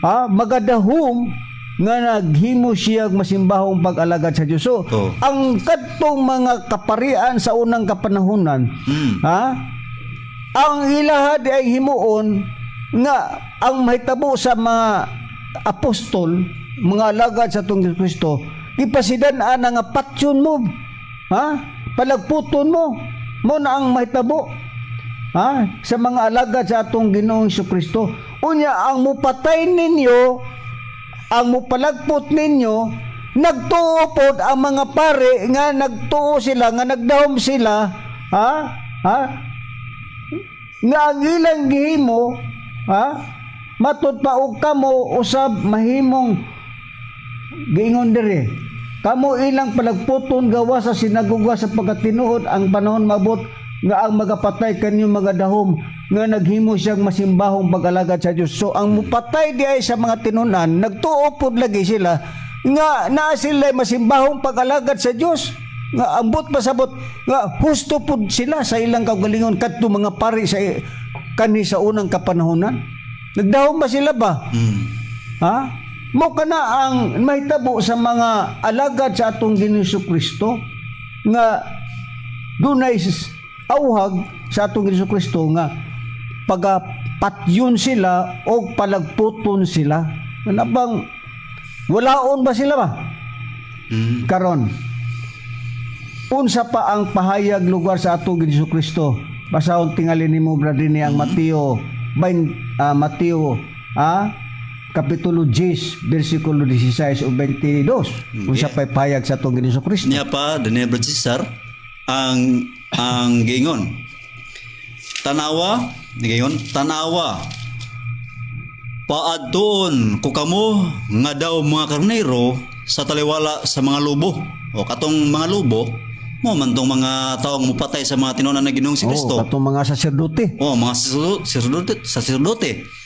Ha, magadahom nga naghimo siya masimbahong pag-alagad sa Dios. So, ang kadtong mga kaparian sa unang kapanahunan, ha, ang ilaha di ay himuon nga ang mahitabo sa mga apostol, mga alagad sa atong Kristo, ipasidan ana nga patyon mo. Ha? Palagputon mo. Mo na ang mahitabo. Ha? Sa mga alagad sa atong Ginoong Kristo. Unya ang mupatay ninyo, ang mupalagpot ninyo, nagtuo pod ang mga pare nga nagtuo sila, nga nagdahom sila, ha? Ha? Nga ang ilang gihimo, ha? Matud pa og kamo usab mahimong giingon diri. Kamo ilang palagputon gawa sa sinagoga, sa pagkatinuod ang panahon mabot nga ang magapatay kanyo magadahom nga naghimo siyang masimbahong pag-alagad sa Dios. So ang mupatay di ay sa mga tinunan, nagtuo pod lagi sila nga naa sila masimbahong pag-alagad sa Dios. Nga ambot pasabot nga husto pod sila sa ilang kaugalingon, kadto mga pari sa kani sa unang kapanahonan. Nagdahom ba sila ba? Ha? Mo kana ang mahitabo sa mga alagad sa atong Ginoong Kristo nga dunay awhag sa atong Ginoong Kristo nga pagapatyon sila o palagputon sila. Nabang walaon ba sila ba? Karon, unsa pa ang pahayag lugar sa atong Ginoong Kristo? Basahon tingali nimo, brother, ni ang Mateo 20, Mateo kapitulo 10 bersikulo 16 o 22. Unsa pa'y pahayag sa atong Ginoong Kristo? Niya pa, Daniel Brad Cesar, ang giingon. Tanawa, giingon, tanawa. Paadtuon ko kamo nga daw mga karnero sa taliwala sa mga lobo. O katong mga lobo, mo man tong mga taong mupatay sa mga tinunan na Ginoong si Kristo. Oh, katong mga saserdote. Oh, mga saserdote, saserdote.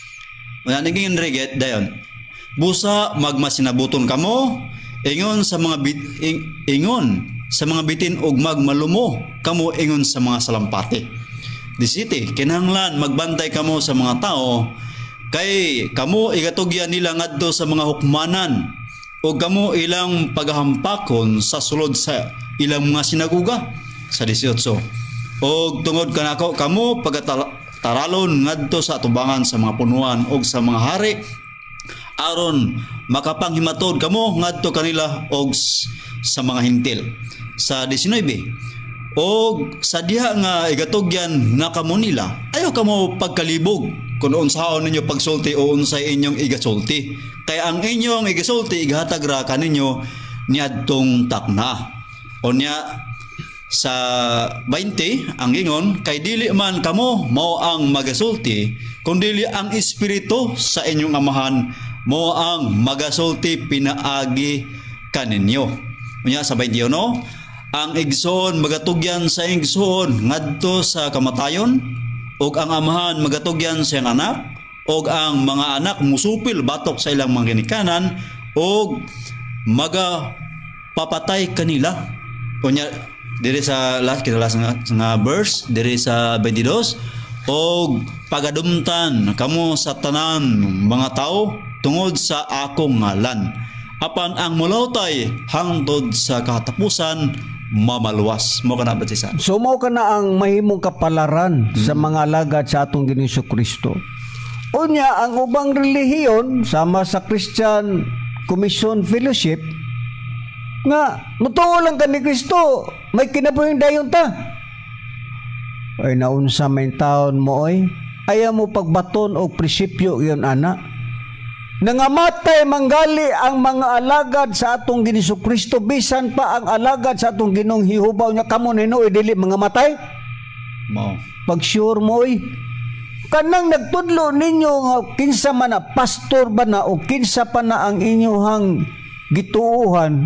Wala naging reget dayon. Busa magmasinabuton kamo, ingon sa mga bitin ug magmalumo kamo ingon sa mga salampati. 17, kinahanglan magbantay kamo sa mga tao kay kamo igatugyan nila ngadto sa mga hukmanan ug kamo ilang pagahampakon sa sulod sa ilang mga sinaguga. Sa 18, og tungod kanako kamo pagataralon ngadto sa atubangan sa mga punuan ug sa mga hari aron makapanghimatod kamo ngadto kanila og sa mga hintil. Sa 19, og sa diha nga igatugyan na kamo nila, ayaw kamo pagkalibog kung unsaon ninyo pagsulti o unsay inyong igasulti, kay ang inyong igasulti igahatag ra kaninyo niadtong takna. O niya sa 20, ang ingon, kay dili man kamo mao ang magasulti, kundili ang Espiritu sa inyong Amahan mo ang magasulti pinaagi kaninyo. Unya sa 21, ang igsoon magatugyan sa igsoon ngadto sa kamatayon, ug ang amahan magatugyan sa iyang anak, ug ang mga anak musupil batok sa ilang mga ginikanan ug maga papatay kanila. Unya diri sa last kita last nga verse diri sa 22, og pagadumtan kamo sa tanan mga tao tungod sa akong ngalan, apan ang mulawtay hangtod sa katapusan mamaluwas. Mo kana ba sa So mao kana ang mahimong kapalaran sa mga alagad sa atong Ginoong Kristo. Unya ang ubang relihiyon sama sa Christian Commission Fellowship nga mutuo lang ka ni Kristo, may kinabuhing dayon ta. Ay, naunsa may taon mo oy? Ayaw mo pagbaton og prinsipyo iyon ana. Nangamatay manggali ang mga alagad sa atong Ginoong Kristo, bisan pa ang alagad sa atong Ginoong Hihubaw niya kamo nino dili mga matay. Mao. Pag sure mo oy. Kanang nagtudlo ninyo nga kinsa man na pastor ba na o kinsa pa na ang inyuhang gituohan,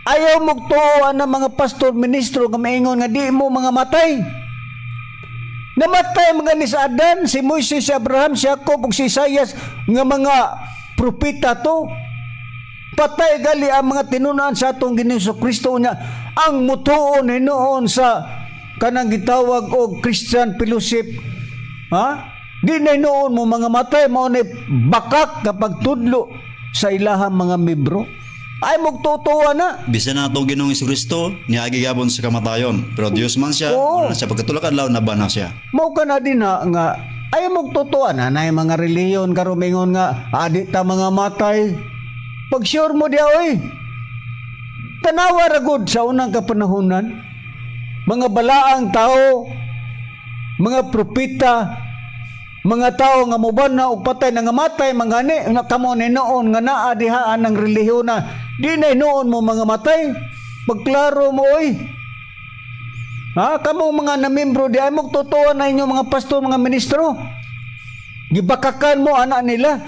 ayaw mogtuohan ng mga pastor, ministro nga maingon nga di mo mga matay. Namatay mga ni sa Adan, si Moises, si Abraham, si Jacob ug si Isaias nga mga propeta to. Patay gali ang mga tinunan sa atong Ginoong Kristo niya ang mutuon hinuon sa kanang gitawag og Christian Fellowship. Ha? Di na hinuon mo mga matay, mao ni bakak kapag tudlo sa ilahang mga membro. Ay magtutuwa na. Bisan na atong Ginoong Kristo, niagi gabon sa kamatayon. Pero Dios man siya, Oo. wala na siya pagkatulak adlaw nabana siya. Mao ka na din ha, nga ay magtutuwa na nay mga relihiyon karon mingon nga adi ta mga matay. Pag sure mo diya oy. Tanawa ra gud sa unang kapanahonan. Mga balaang tao, mga propeta, mga tao nga moban na og patay na nga matay mangani nga kamo ni noon nga naa dihaan ng relihiyon na di na noon mo mga matay. Pagklaro mo oy. Ha, kamo mga namembro di ay magtotoo na inyo mga pastor, mga ministro. Gibakakan mo anak nila.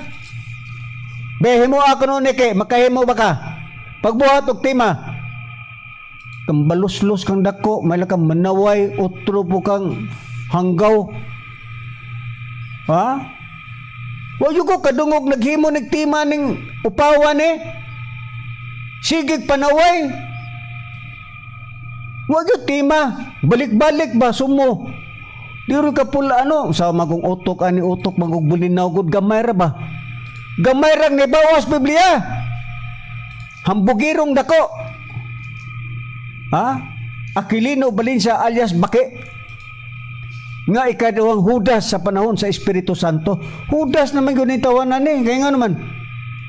Behimo ako noon kay makahimo ba ka? Pagbuhat og tema. Kang baluslos kang dako, may kang manaway, utro po kang hanggaw. Ha? Wa ko kadungog naghimo nagtima ning upawan eh. Sigig panaway. Wa gyud tema. Balik-balik ba sumo. Diri ka pula ano sa magong utok ani utok magug bulinaw gud, gamay ra ba. Gamay ra ni bawas Biblia. Hambugirong dako. Ha? Aquilino Valencia alias Baki. Nga ikaduhang Judas sa panahon sa Espiritu Santo. Judas naman yun yung tawanan eh. Kaya nga naman,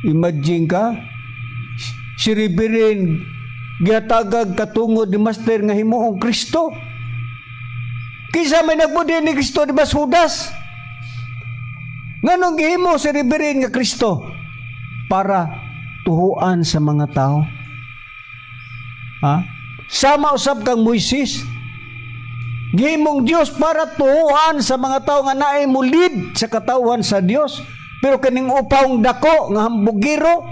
imagine ka, si Reverend gihatagag katungod ni Master nga himuong Kristo. Kinsa may nagbudi ni Kristo, di ba si Judas? Nganong gihimo si Reverend nga Kristo? Para tuhuan sa mga tao. Ha? Sama usab kang Moises. Gihimong Dios para tuhuan sa mga tao nga naay mulid sa katawhan sa Dios. Pero kining upawng dako nga hambugiro,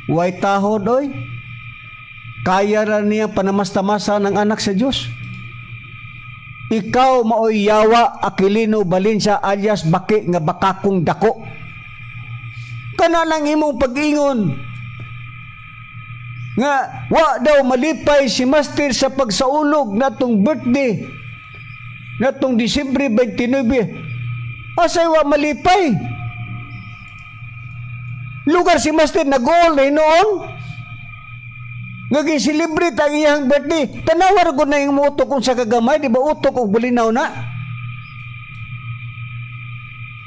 way tahod oy. Kaya ra niya panamasta-masa ng anak sa Dios. Ikaw maoy yawa, Aquilino Valencia alias Baki nga bakakong dako. Kana lang imong pag-ingon nga wa daw malipay si Master sa pagsaulog natong birthday natong Disyembre 29. Asay wa malipay? Lugar si Master nag-all na noon nga gi-celebrate ang iyang birthday. Tanawa ra gud na imong utok kung sa kagamay, di ba utok og bulinaw na?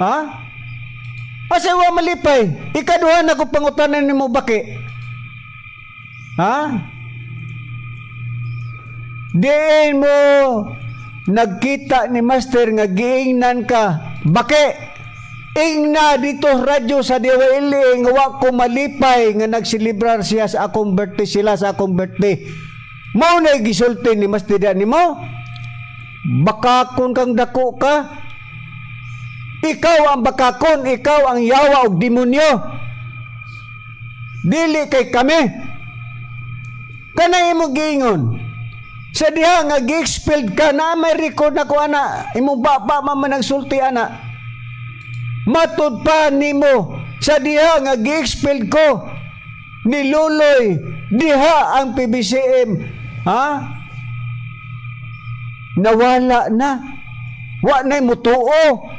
Ha? Asay wa malipay? Ikaduha na ko pangutanan nimo, Baki. Ha? Diin mo nagkita ni Master nga giingnan ka? Baki. Ingna dito radyo sa DYLA nga wa ko malipay nga nagselebrar siya sa akong birthday, sila sa akong birthday. Mao na gisulti ni Master diyan nimo. Bakakon kang dako ka. Ikaw ang bakakon, ikaw ang yawa og demonyo. Dili kay kami. Kanang imong giingon. Sa diha nga gi-expelled ka na may record na ko ana, imong baba man man nagsulti ana. Matud pa nimo sa diha nga gi-expelled ko ni Luloy diha ang PBCM, ha? Nawala na. Wa na mutuo.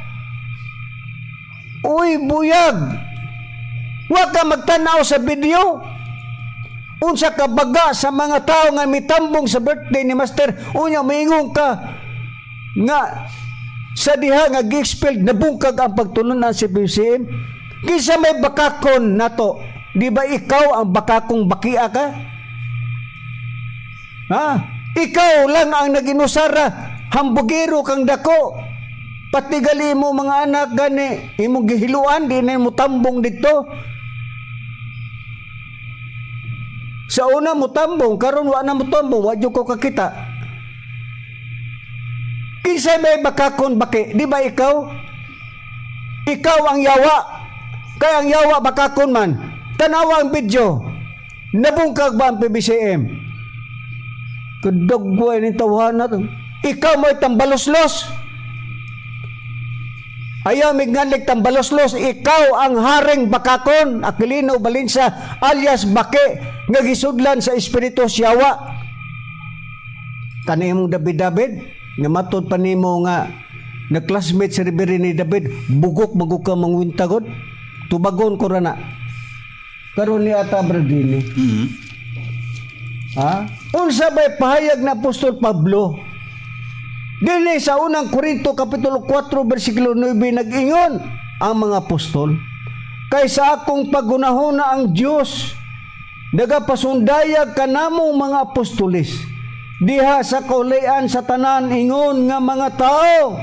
Uy, buyag. Wa ka magtanaw sa video. Unsa ka baga sa mga tao nga mitambong sa birthday ni Master, unya maingon ka nga sa diha nga gi-expelled nabungkag ang pagtulunan si PCM. Kinsa may bakakon nato? Di ba ikaw ang bakakong bakia ka? Ha? Ikaw lang ang naginusara, hambugiro kang dako. Pati gali mo mga anak gani, imong gihiluan, di na mo tambong dito. Sa una mo tambong, karon wa na mo tambong, wa jud ko kakita. Kinsay may bakakon, baki? Di ba ikaw? Ikaw ang yawa. Kaya ang yawa bakakon man. Tanawa ang video. Nabungkag ba ang PBCM? Kadagway ni tawhana to. Ikaw mo'y tambaloslos. Ayaw mignganlik tambaloslos. Ikaw ang haring bakakon, Aquilino Balinsa, alias Bake, nga gisudlan sa espiritu siyawa. Kani imong David David, nga matod pa nimo nga na classmate si Reverend ni David, bugok magug ka mangwintagod. Tubagon ko ra na. Karon ni ata Bradini. Ha? Unsa bay pahayag na Apostol Pablo? Dili sa Unang Korinto kapitulo 4 bersikulo 9, nag-ingon ang mga apostol, "Kay sa akong pagunahona ang Dios nagapasundayag kanamong mga apostoles diha sa kaulayan sa tanan ingon nga mga tao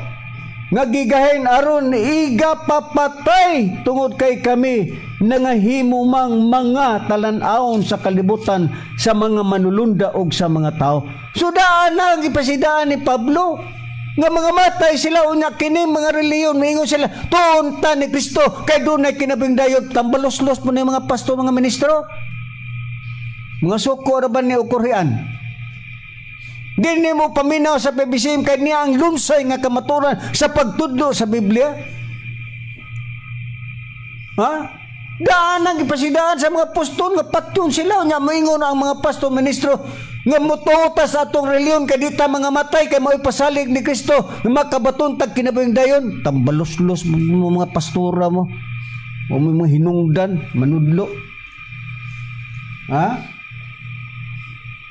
nga gigahin aron iga papatay, tungod kay kami nangahimo mang mga talan-awon sa kalibutan sa mga manulunda og sa mga tao." So daan na ang gipasidaan ni Pablo nga mga matay sila. Unya kini mga reliyon, maingon sila, tuon ta ni Kristo kay dunay kinabuhing dayon. Tambaloslos po ni mga pastor, mga ministro. Mga suko ra ba ni ukurhian? Di mo paminaw sa PBCM kay niya ang lunsay nga kamaturan sa pagtudlo sa Biblia. Ha? Daan ang ipasidaan sa mga apostol nga patyon sila. Nya moingon ang mga pastor, ministro nga mutuo sa atong reliyon kay di ta mga matay kay mao'y pasalig ni Kristo nga makabaton tag kinabuhing dayon. Tambaloslos mo mga pastora mo. O may mga hinungdan, manudlo. Ha?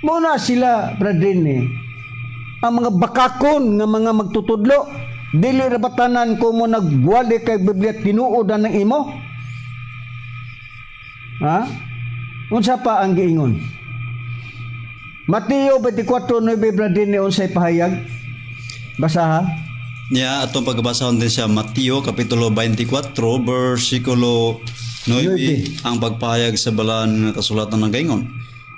Muna sila, brother, eh. Ang mga bakakon nga mga magtutudlo, dili ra ba tanan ko mo nagwali kay Biblia tinuod na ng imo? Ha? Unsa pa ang giingon? Mateo 24:9, brother, ni unsay pahayag? Basaha. Niya atong pagbasahon din sa Mateo kapitulo 24 bersikulo 9, ang pagpahayag sa balaan nga kasulatan ng gaingon.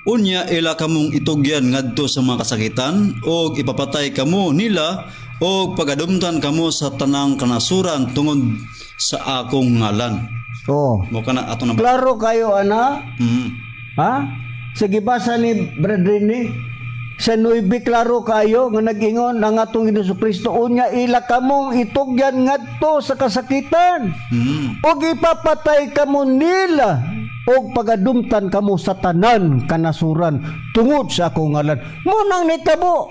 "Unya ila kamong itugyan ngadto sa mga kasakitan og ipapatay kamo nila og pagadumtan kamo sa tanang kanasuran tungod sa akong ngalan." Oh. Mo kana ato na. Klaro kayo ana? Ha? Sa gibasa ni Brother ni sa nuibe, klaro kayo nga nag-ingon ang atong Ginoong Kristo, "Unya ila kamong itugyan ngadto sa kasakitan ug ipapatay kamo nila og pagadumtan kamo sa tanan kanasuran tungod sa akong ngalan." Munang nitabo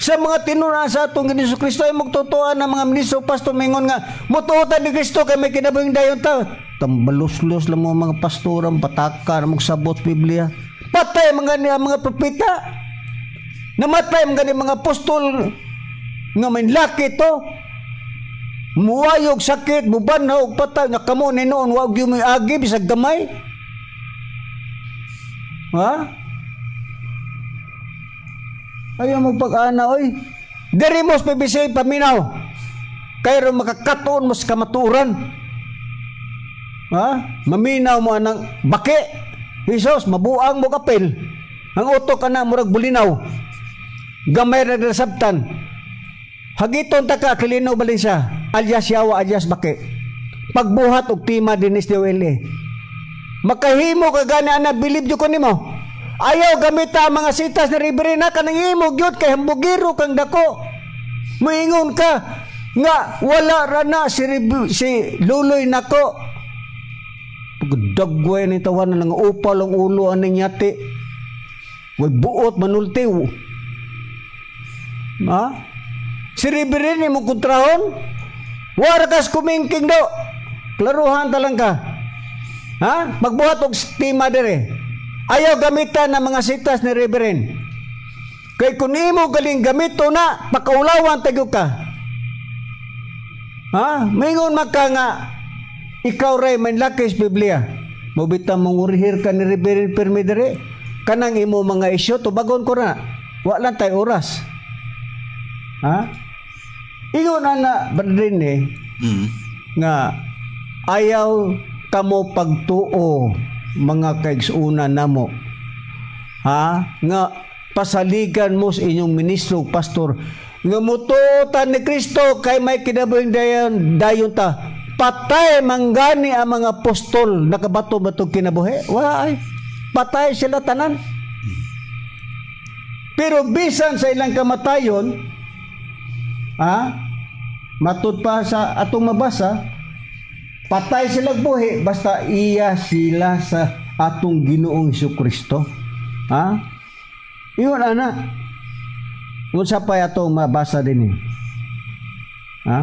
sa mga tinun-an sa atong Ginoong Kristo ay magtutuan ng mga ministro, pastor, mingon nga mutuo ta ni Kristo kay may kinabuhing dayon ta. Tambaloslos lang mo mga pastor, ang pataka na magsabot Biblia. Patay mga niya mga propeta. Namatay mga ni mga apostol nga may laki to. Muwayog sakit, mubanhaw og patay nga kamo ni noon wa gyud mo'y agi bisag gamay. Ha? Ayaw mo pag-ana oy. Diri mo sa PBC paminaw. Kay ron makakatuon mo sa kamatuoran. Ha? Maminaw mo anang baki. Jesus, mabuang mo kapil. Ang utok ka na murag bulinaw. Gamay ra nasabtan. Hagiton ta ka, Aquilino Balinsa, alias Yawa, alias Baki. Pagbuhat og tima dinis DOLA. Makahimo ka gani ana, bilib jud ko nimo. Ayaw gamita ang mga sitas ni Reverend na kanang imo gyud kay hambugiro kang dako. Moingon ka nga wala ra na si Luloy nako. Pagdagway ni tawanan nga upal ang ulo aning yati. Way buot manulti. Ha? Si Reverend mo kontrahon? Wara kas kumingking do. Klaruhan talang ka. Ha? Magbuhat og tema dire. Ayaw gamitan ng mga sitas ni Reverend. Kay kung imo galing gamito na, pakaulawan tayo ka. Ha? Mingon man ka nga, ikaw ray may laki sa Biblia. Mubita mong urihir ka ni Reverend Permi dire. Kanang imo mga isyo, tubagon ko na. Wa lang tay oras. Ha? Ingon na brother eh, nga ayaw kamo pagtuo mga kaigsuuna namo. Ha? Nga Pasaligan mo sa inyong ministro, pastor, nga mutuo ta ni Kristo kay may kinabuhing dayon, dayon ta. Patay manggani ang mga apostol, nakabato ba itong kinabuhi? Wala ay. Patay sila tanan. Pero bisan sa ilang kamatayon, ha? Matud pa sa atong mabasa, patay sila buhi basta iya sila sa atong Ginoong Kristo. Ha? Iyon ana. Unsa pa atong mabasa din eh? Ha?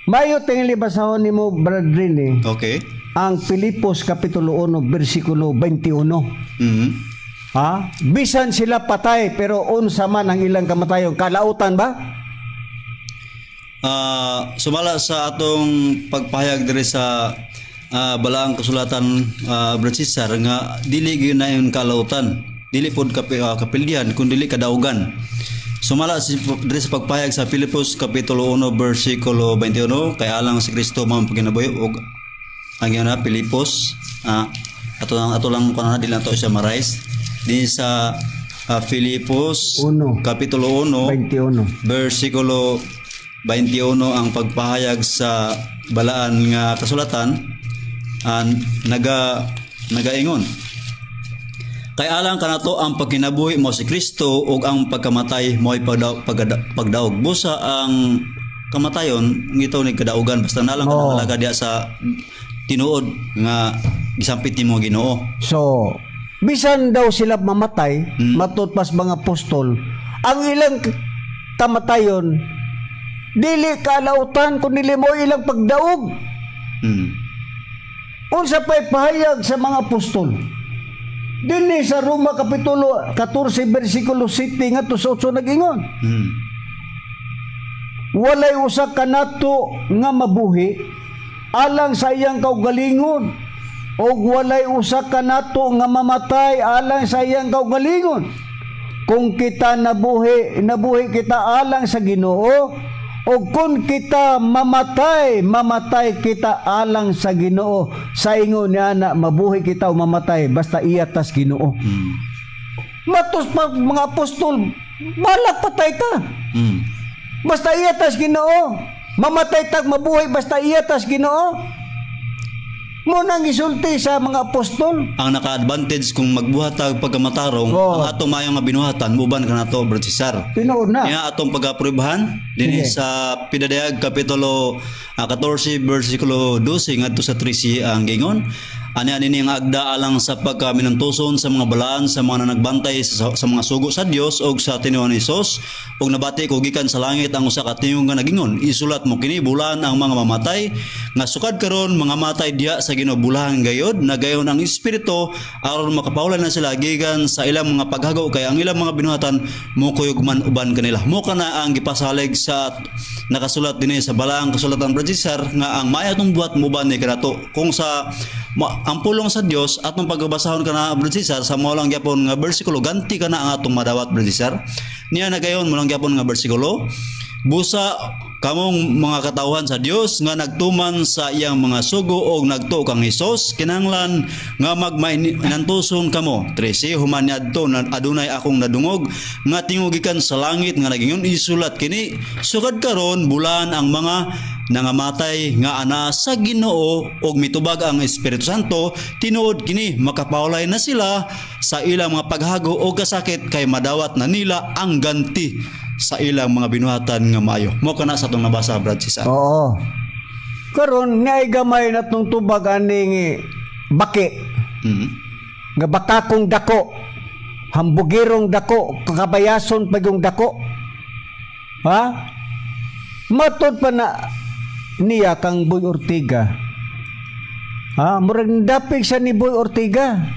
Mayo tingali basahon nimo, Brad Rene, ang Filipos kapitulo 1 bersikulo 21. Ha? Bisan sila patay, pero unsa man ang ilang kamatayon, kalautan ba? Sumala sa atong pagpahayag diri sa balaang kasulatan, Brad Cesar, nga dili gyud na yung kalautan, dili pod kapildihan kun dili kadaugan. Sumala diri sa pagpahayag sa Filipos kapitulo 1 bersikulo 21, kay alang si Kristo mao ang pagkinabuhi ug ang yun na Filipos, ato lang kuno na, dili na to siya marais din sa Filipos Uno. kapitulo 1 21. versikulo 21. Ang pagpahayag sa balaan nga kasulatan ang nagaingon, "Kay alang kanato ang pagkinabuhi mo si Kristo ug ang pagkamatay mo'y pagdaog." Busa ang kamatayon ngitaw ni kadaugan basta nalang ka nangalaga diha sa tinuod nga gisampit nimo Ginoo. So, bisan daw sila mamatay, matud pas mga apostol, ang ilang kamatayon dili kalautan kun dili mo ilang pagdaog. Unsa pa'y pahayag sa mga apostol? Dinhi sa Roma kapitulo 14 bersikulo 7 ngadto sa 8 nag-ingon. "Walay usa kanato nga mabuhi alang sa iyang kaugalingon ug walay usa kanato nga mamatay alang sa iyang kaugalingon. Kung kita nabuhi, nabuhi kita alang sa Ginoo, ug kung kita mamatay, mamatay kita alang sa Ginoo." Sa ingon niya na mabuhi kita o mamatay, basta iya tas Ginoo. Matos pa mga apostol, balak patay ta. Basta iya tas Ginoo. Mamatay tag mabuhay, basta iya tas Ginoo. Mo nang gisulti sa mga apostol. Ang naka-advantage kung magbuhat tag pagkamatarong, ang atong maayong nga binuhatan muban kanato, Brad Cesar. Tinuod na. Nga atong pag-aprobahan dinhi Sige. sa Pidadayag kapitulo 14 bersikulo 12 ngadto sa 13 ang gingon ani ani ang agda alang sa pagkaminuntuson sa mga balaan, sa mga nagbantay sa mga sugo sa Dios ug sa tinuod ni Hesus. Ug nabati ko gikan sa langit ang usa ka tingog nga nagingon, "Isulat mo kini: Bulan ang mga mamatay nga sukad karon mga matay diha sa Ginoo. Bulahan gayod na gayon ang espiritu aron makapawlan na sila gikan sa ilang mga paghago kay ang ilang mga binuhatan mokuyog man uban kanila." Mo kana ang gipasalig sa nakasulat dinhi sa balaang kasulatan, Brad Cesar, nga ang maayo atong buhat muban ni kanato kung sa ang pulong sa Dios atong pagbasahon kana, Brad Cesar, sa mao lang gyapon nga bersikulo, ganti kana ang atong madawat, Brad Cesar. Niya na gayon mo lang gyapon nga bersikulo, "Busa kamong mga katawhan sa Dios nga nagtuman sa iyang mga sugo og nagtuo kang Hesus, kinahanglan nga magmainantuson kamo." 13, human niadto na adunay akong nadungog nga tingog gikan sa langit nga nagingon, "Isulat kini: Sukad karon bulan ang mga nangamatay nga ana sa Ginoo." Og mitubag ang Espiritu Santo, "Tinuod kini, makapawlay na sila sa ilang mga paghago o kasakit kay madawat na nila ang ganti sa ilang mga binuhatan nga maayo." Mo kana sa atong nabasa, Brad Cesar. Oo. Karon naay gamay na tong tubag aning baki nga bakakong dako, hambugirong dako, kakabayason pa yung dako. Ha? Matod pa na niya kang Boy Ortega. Ha? Murag dapig sa ni Boy Ortega.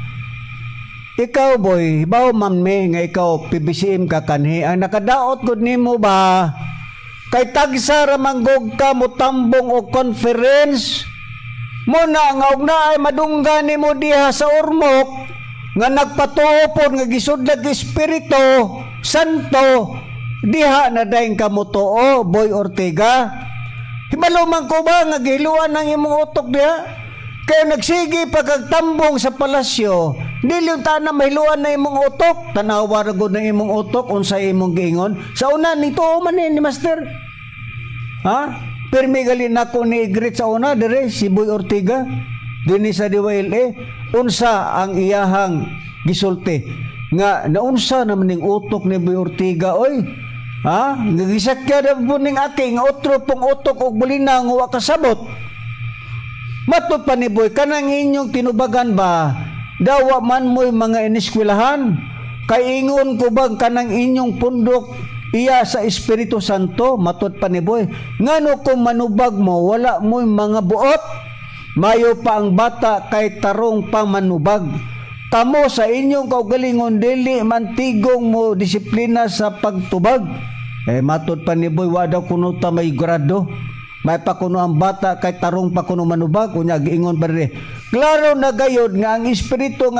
Ikaw, Boy, hibaw man me nga ikaw PBCM ka kanhi. Ang nakadaot gud nimo ba? Kay tagsa ra manggog ka motambong og conference. Mo na nga og naay madungga nimo diha sa Ormoc nga nagpatuo pod nga gisudlag Espiritu Santo, diha na dayon ka motuo, Boy Ortega. Hibalo man ko ba nga gihiluan ang imong utok diha? Kaya nagsige pagkagtambong sa palasyo, dili unta na mahiluan na imong utok, tanawa ra gud na imong utok unsay imong giingon. Sa una nito man ni Master. Ha? Pirmi gali nako ni greet sa una dire si Boy Ortiga dinhi sa DYLA, unsa ang iyahang gisulti nga naunsa naman ning utok ni Boy Ortiga, oy, ha, nga gisakya na po ning aki nga otro pong utok og bulina nga wa kasabot. Matod pa ni Boy, kanang inyong tinubagan ba, dawa man mo'y mga iniskwelahan. Kay ingon ko bang kanang inyong pundok iya sa Espiritu Santo, matod pa ni Boy. Ngano kung manubag mo, wala mo'y mga buot. Mayo pa ang bata kay tarong pang manubag. Kamo sa inyong kaugalingon dili mantigong mo disiplina sa pagtubag. Eh matod pa ni Boy, wa daw kuno ta may grado. May pa kuno ang bata kay tarong pa kuno manubag, unya giingon pa rin. Klaro na gayod nga ang espiritu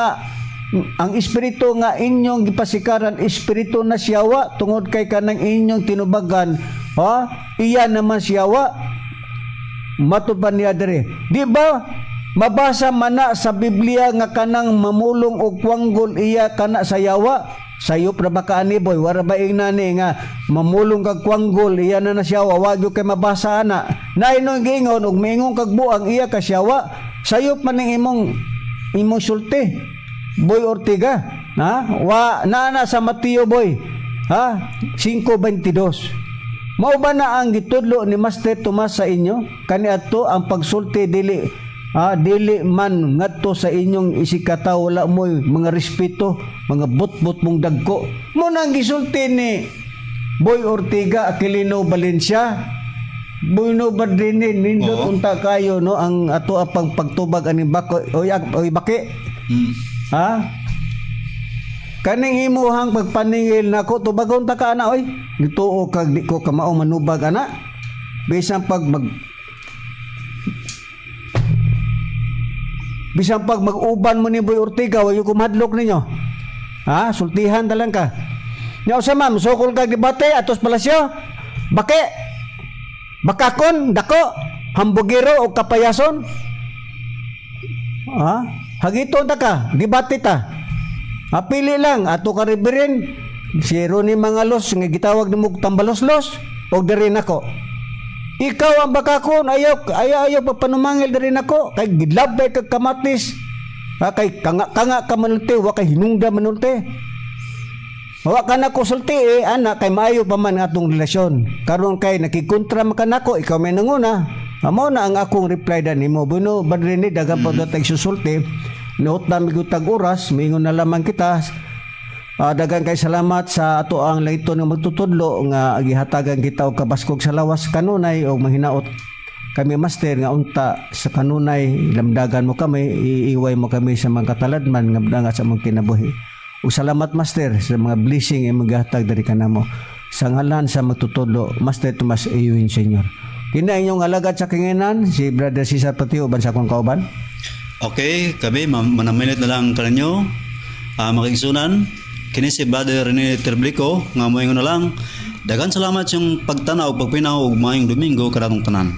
nga inyong gipasikaran, espiritu na siyawa, tungod kay kanang inyong tinubagan, ha, iya naman siyawa. Matod pa niya diri. Di ba mabasa man na sa Biblia nga kanang mamulong og kwanggol iya kana sa yawa? Sayop ra ba ka ani, Boy? Wara ba ingna ni nga mamulong kag kwanggol iya na na siyawa? Wa gyud kay mabasa ana. Naay nung giingon og miingon kag buang iya ka siyawa. Sayop man ning imong sulti. Boy Ortiga, ha? Wa naa na sa Mateo, Boy. Ha? 5:22. Mao ba na ang gitudlo ni Master Tomas sa inyo? Kaniadto ang pagsulti dili, ha, dili man ngadto sa inyong isikataw, wala mo'y mga respeto, mga butbut mong dagko. Mo nang gisulti ni Boy Ortiga Aquilino Valencia. Boy no ba din nindot unta kayo no ang ato apang pagtubag aning bako oy, oy baki. Ha? Kaning imuhang pagpaningil nako, tubagon ta ka ana oy. Gituo kag di ko kamao manubag ana. Bisan pag mag-uban mo ni Boy Ortiga, wa ko mahadlok ninyo. Ha? Sultihan ta lang ka. Nya usa, ma'am, sukol kag debate atos palasyo. Baki. Bakakon, dako, hambugero o kapayason. Ha? Hagiton ta ka, debate ta. Ha, pili lang ato ka Reverend si Ronnie Mangalos nga gitawag nimo og tambaloslos og diri nako. Ikaw ang bakakon, ayaw ayaw ayaw pa panumangil diri nako kay gidlabay kag kamatis. Ha, kay kanga kanga ka manulti, wa kay hinungda manulti. Wa ka na ko sulti eh, ana kay maayo pa man ang atong relasyon. Karon kay nakikontra man ka nako, ikaw may nanguna. Amo na ang akong reply dan nimo. Bueno, badre ni daghang pa mm susulti. Noot na mi tag oras, miingon na lamang kita. Daghang kay salamat sa ato ang layton nga magtutudlo nga gihatagan kita og kabaskog sa lawas kanunay og mahinaot kami, Master, nga unta sa kanunay lamdagan mo kami, iiway mo kami sa mga kataladman nga nga sa among kinabuhi. Ug salamat, Master, sa mga blessing imong gihatag diri kanamo. Sa ngalan sa magtutudlo, Master Tomas Ewin Sr. Kina inyong alagad sa kinginan, si Brother Cesar Patio uban sa akong kauban. Okay, kami manamilit na lang kaninyo. Makigsunan, kini si Brother Rene Terblico nga moingon na lang. Daghan salamat sa inyong pagtanaw, pagpinaw ug maayong Domingo kanatong tanan.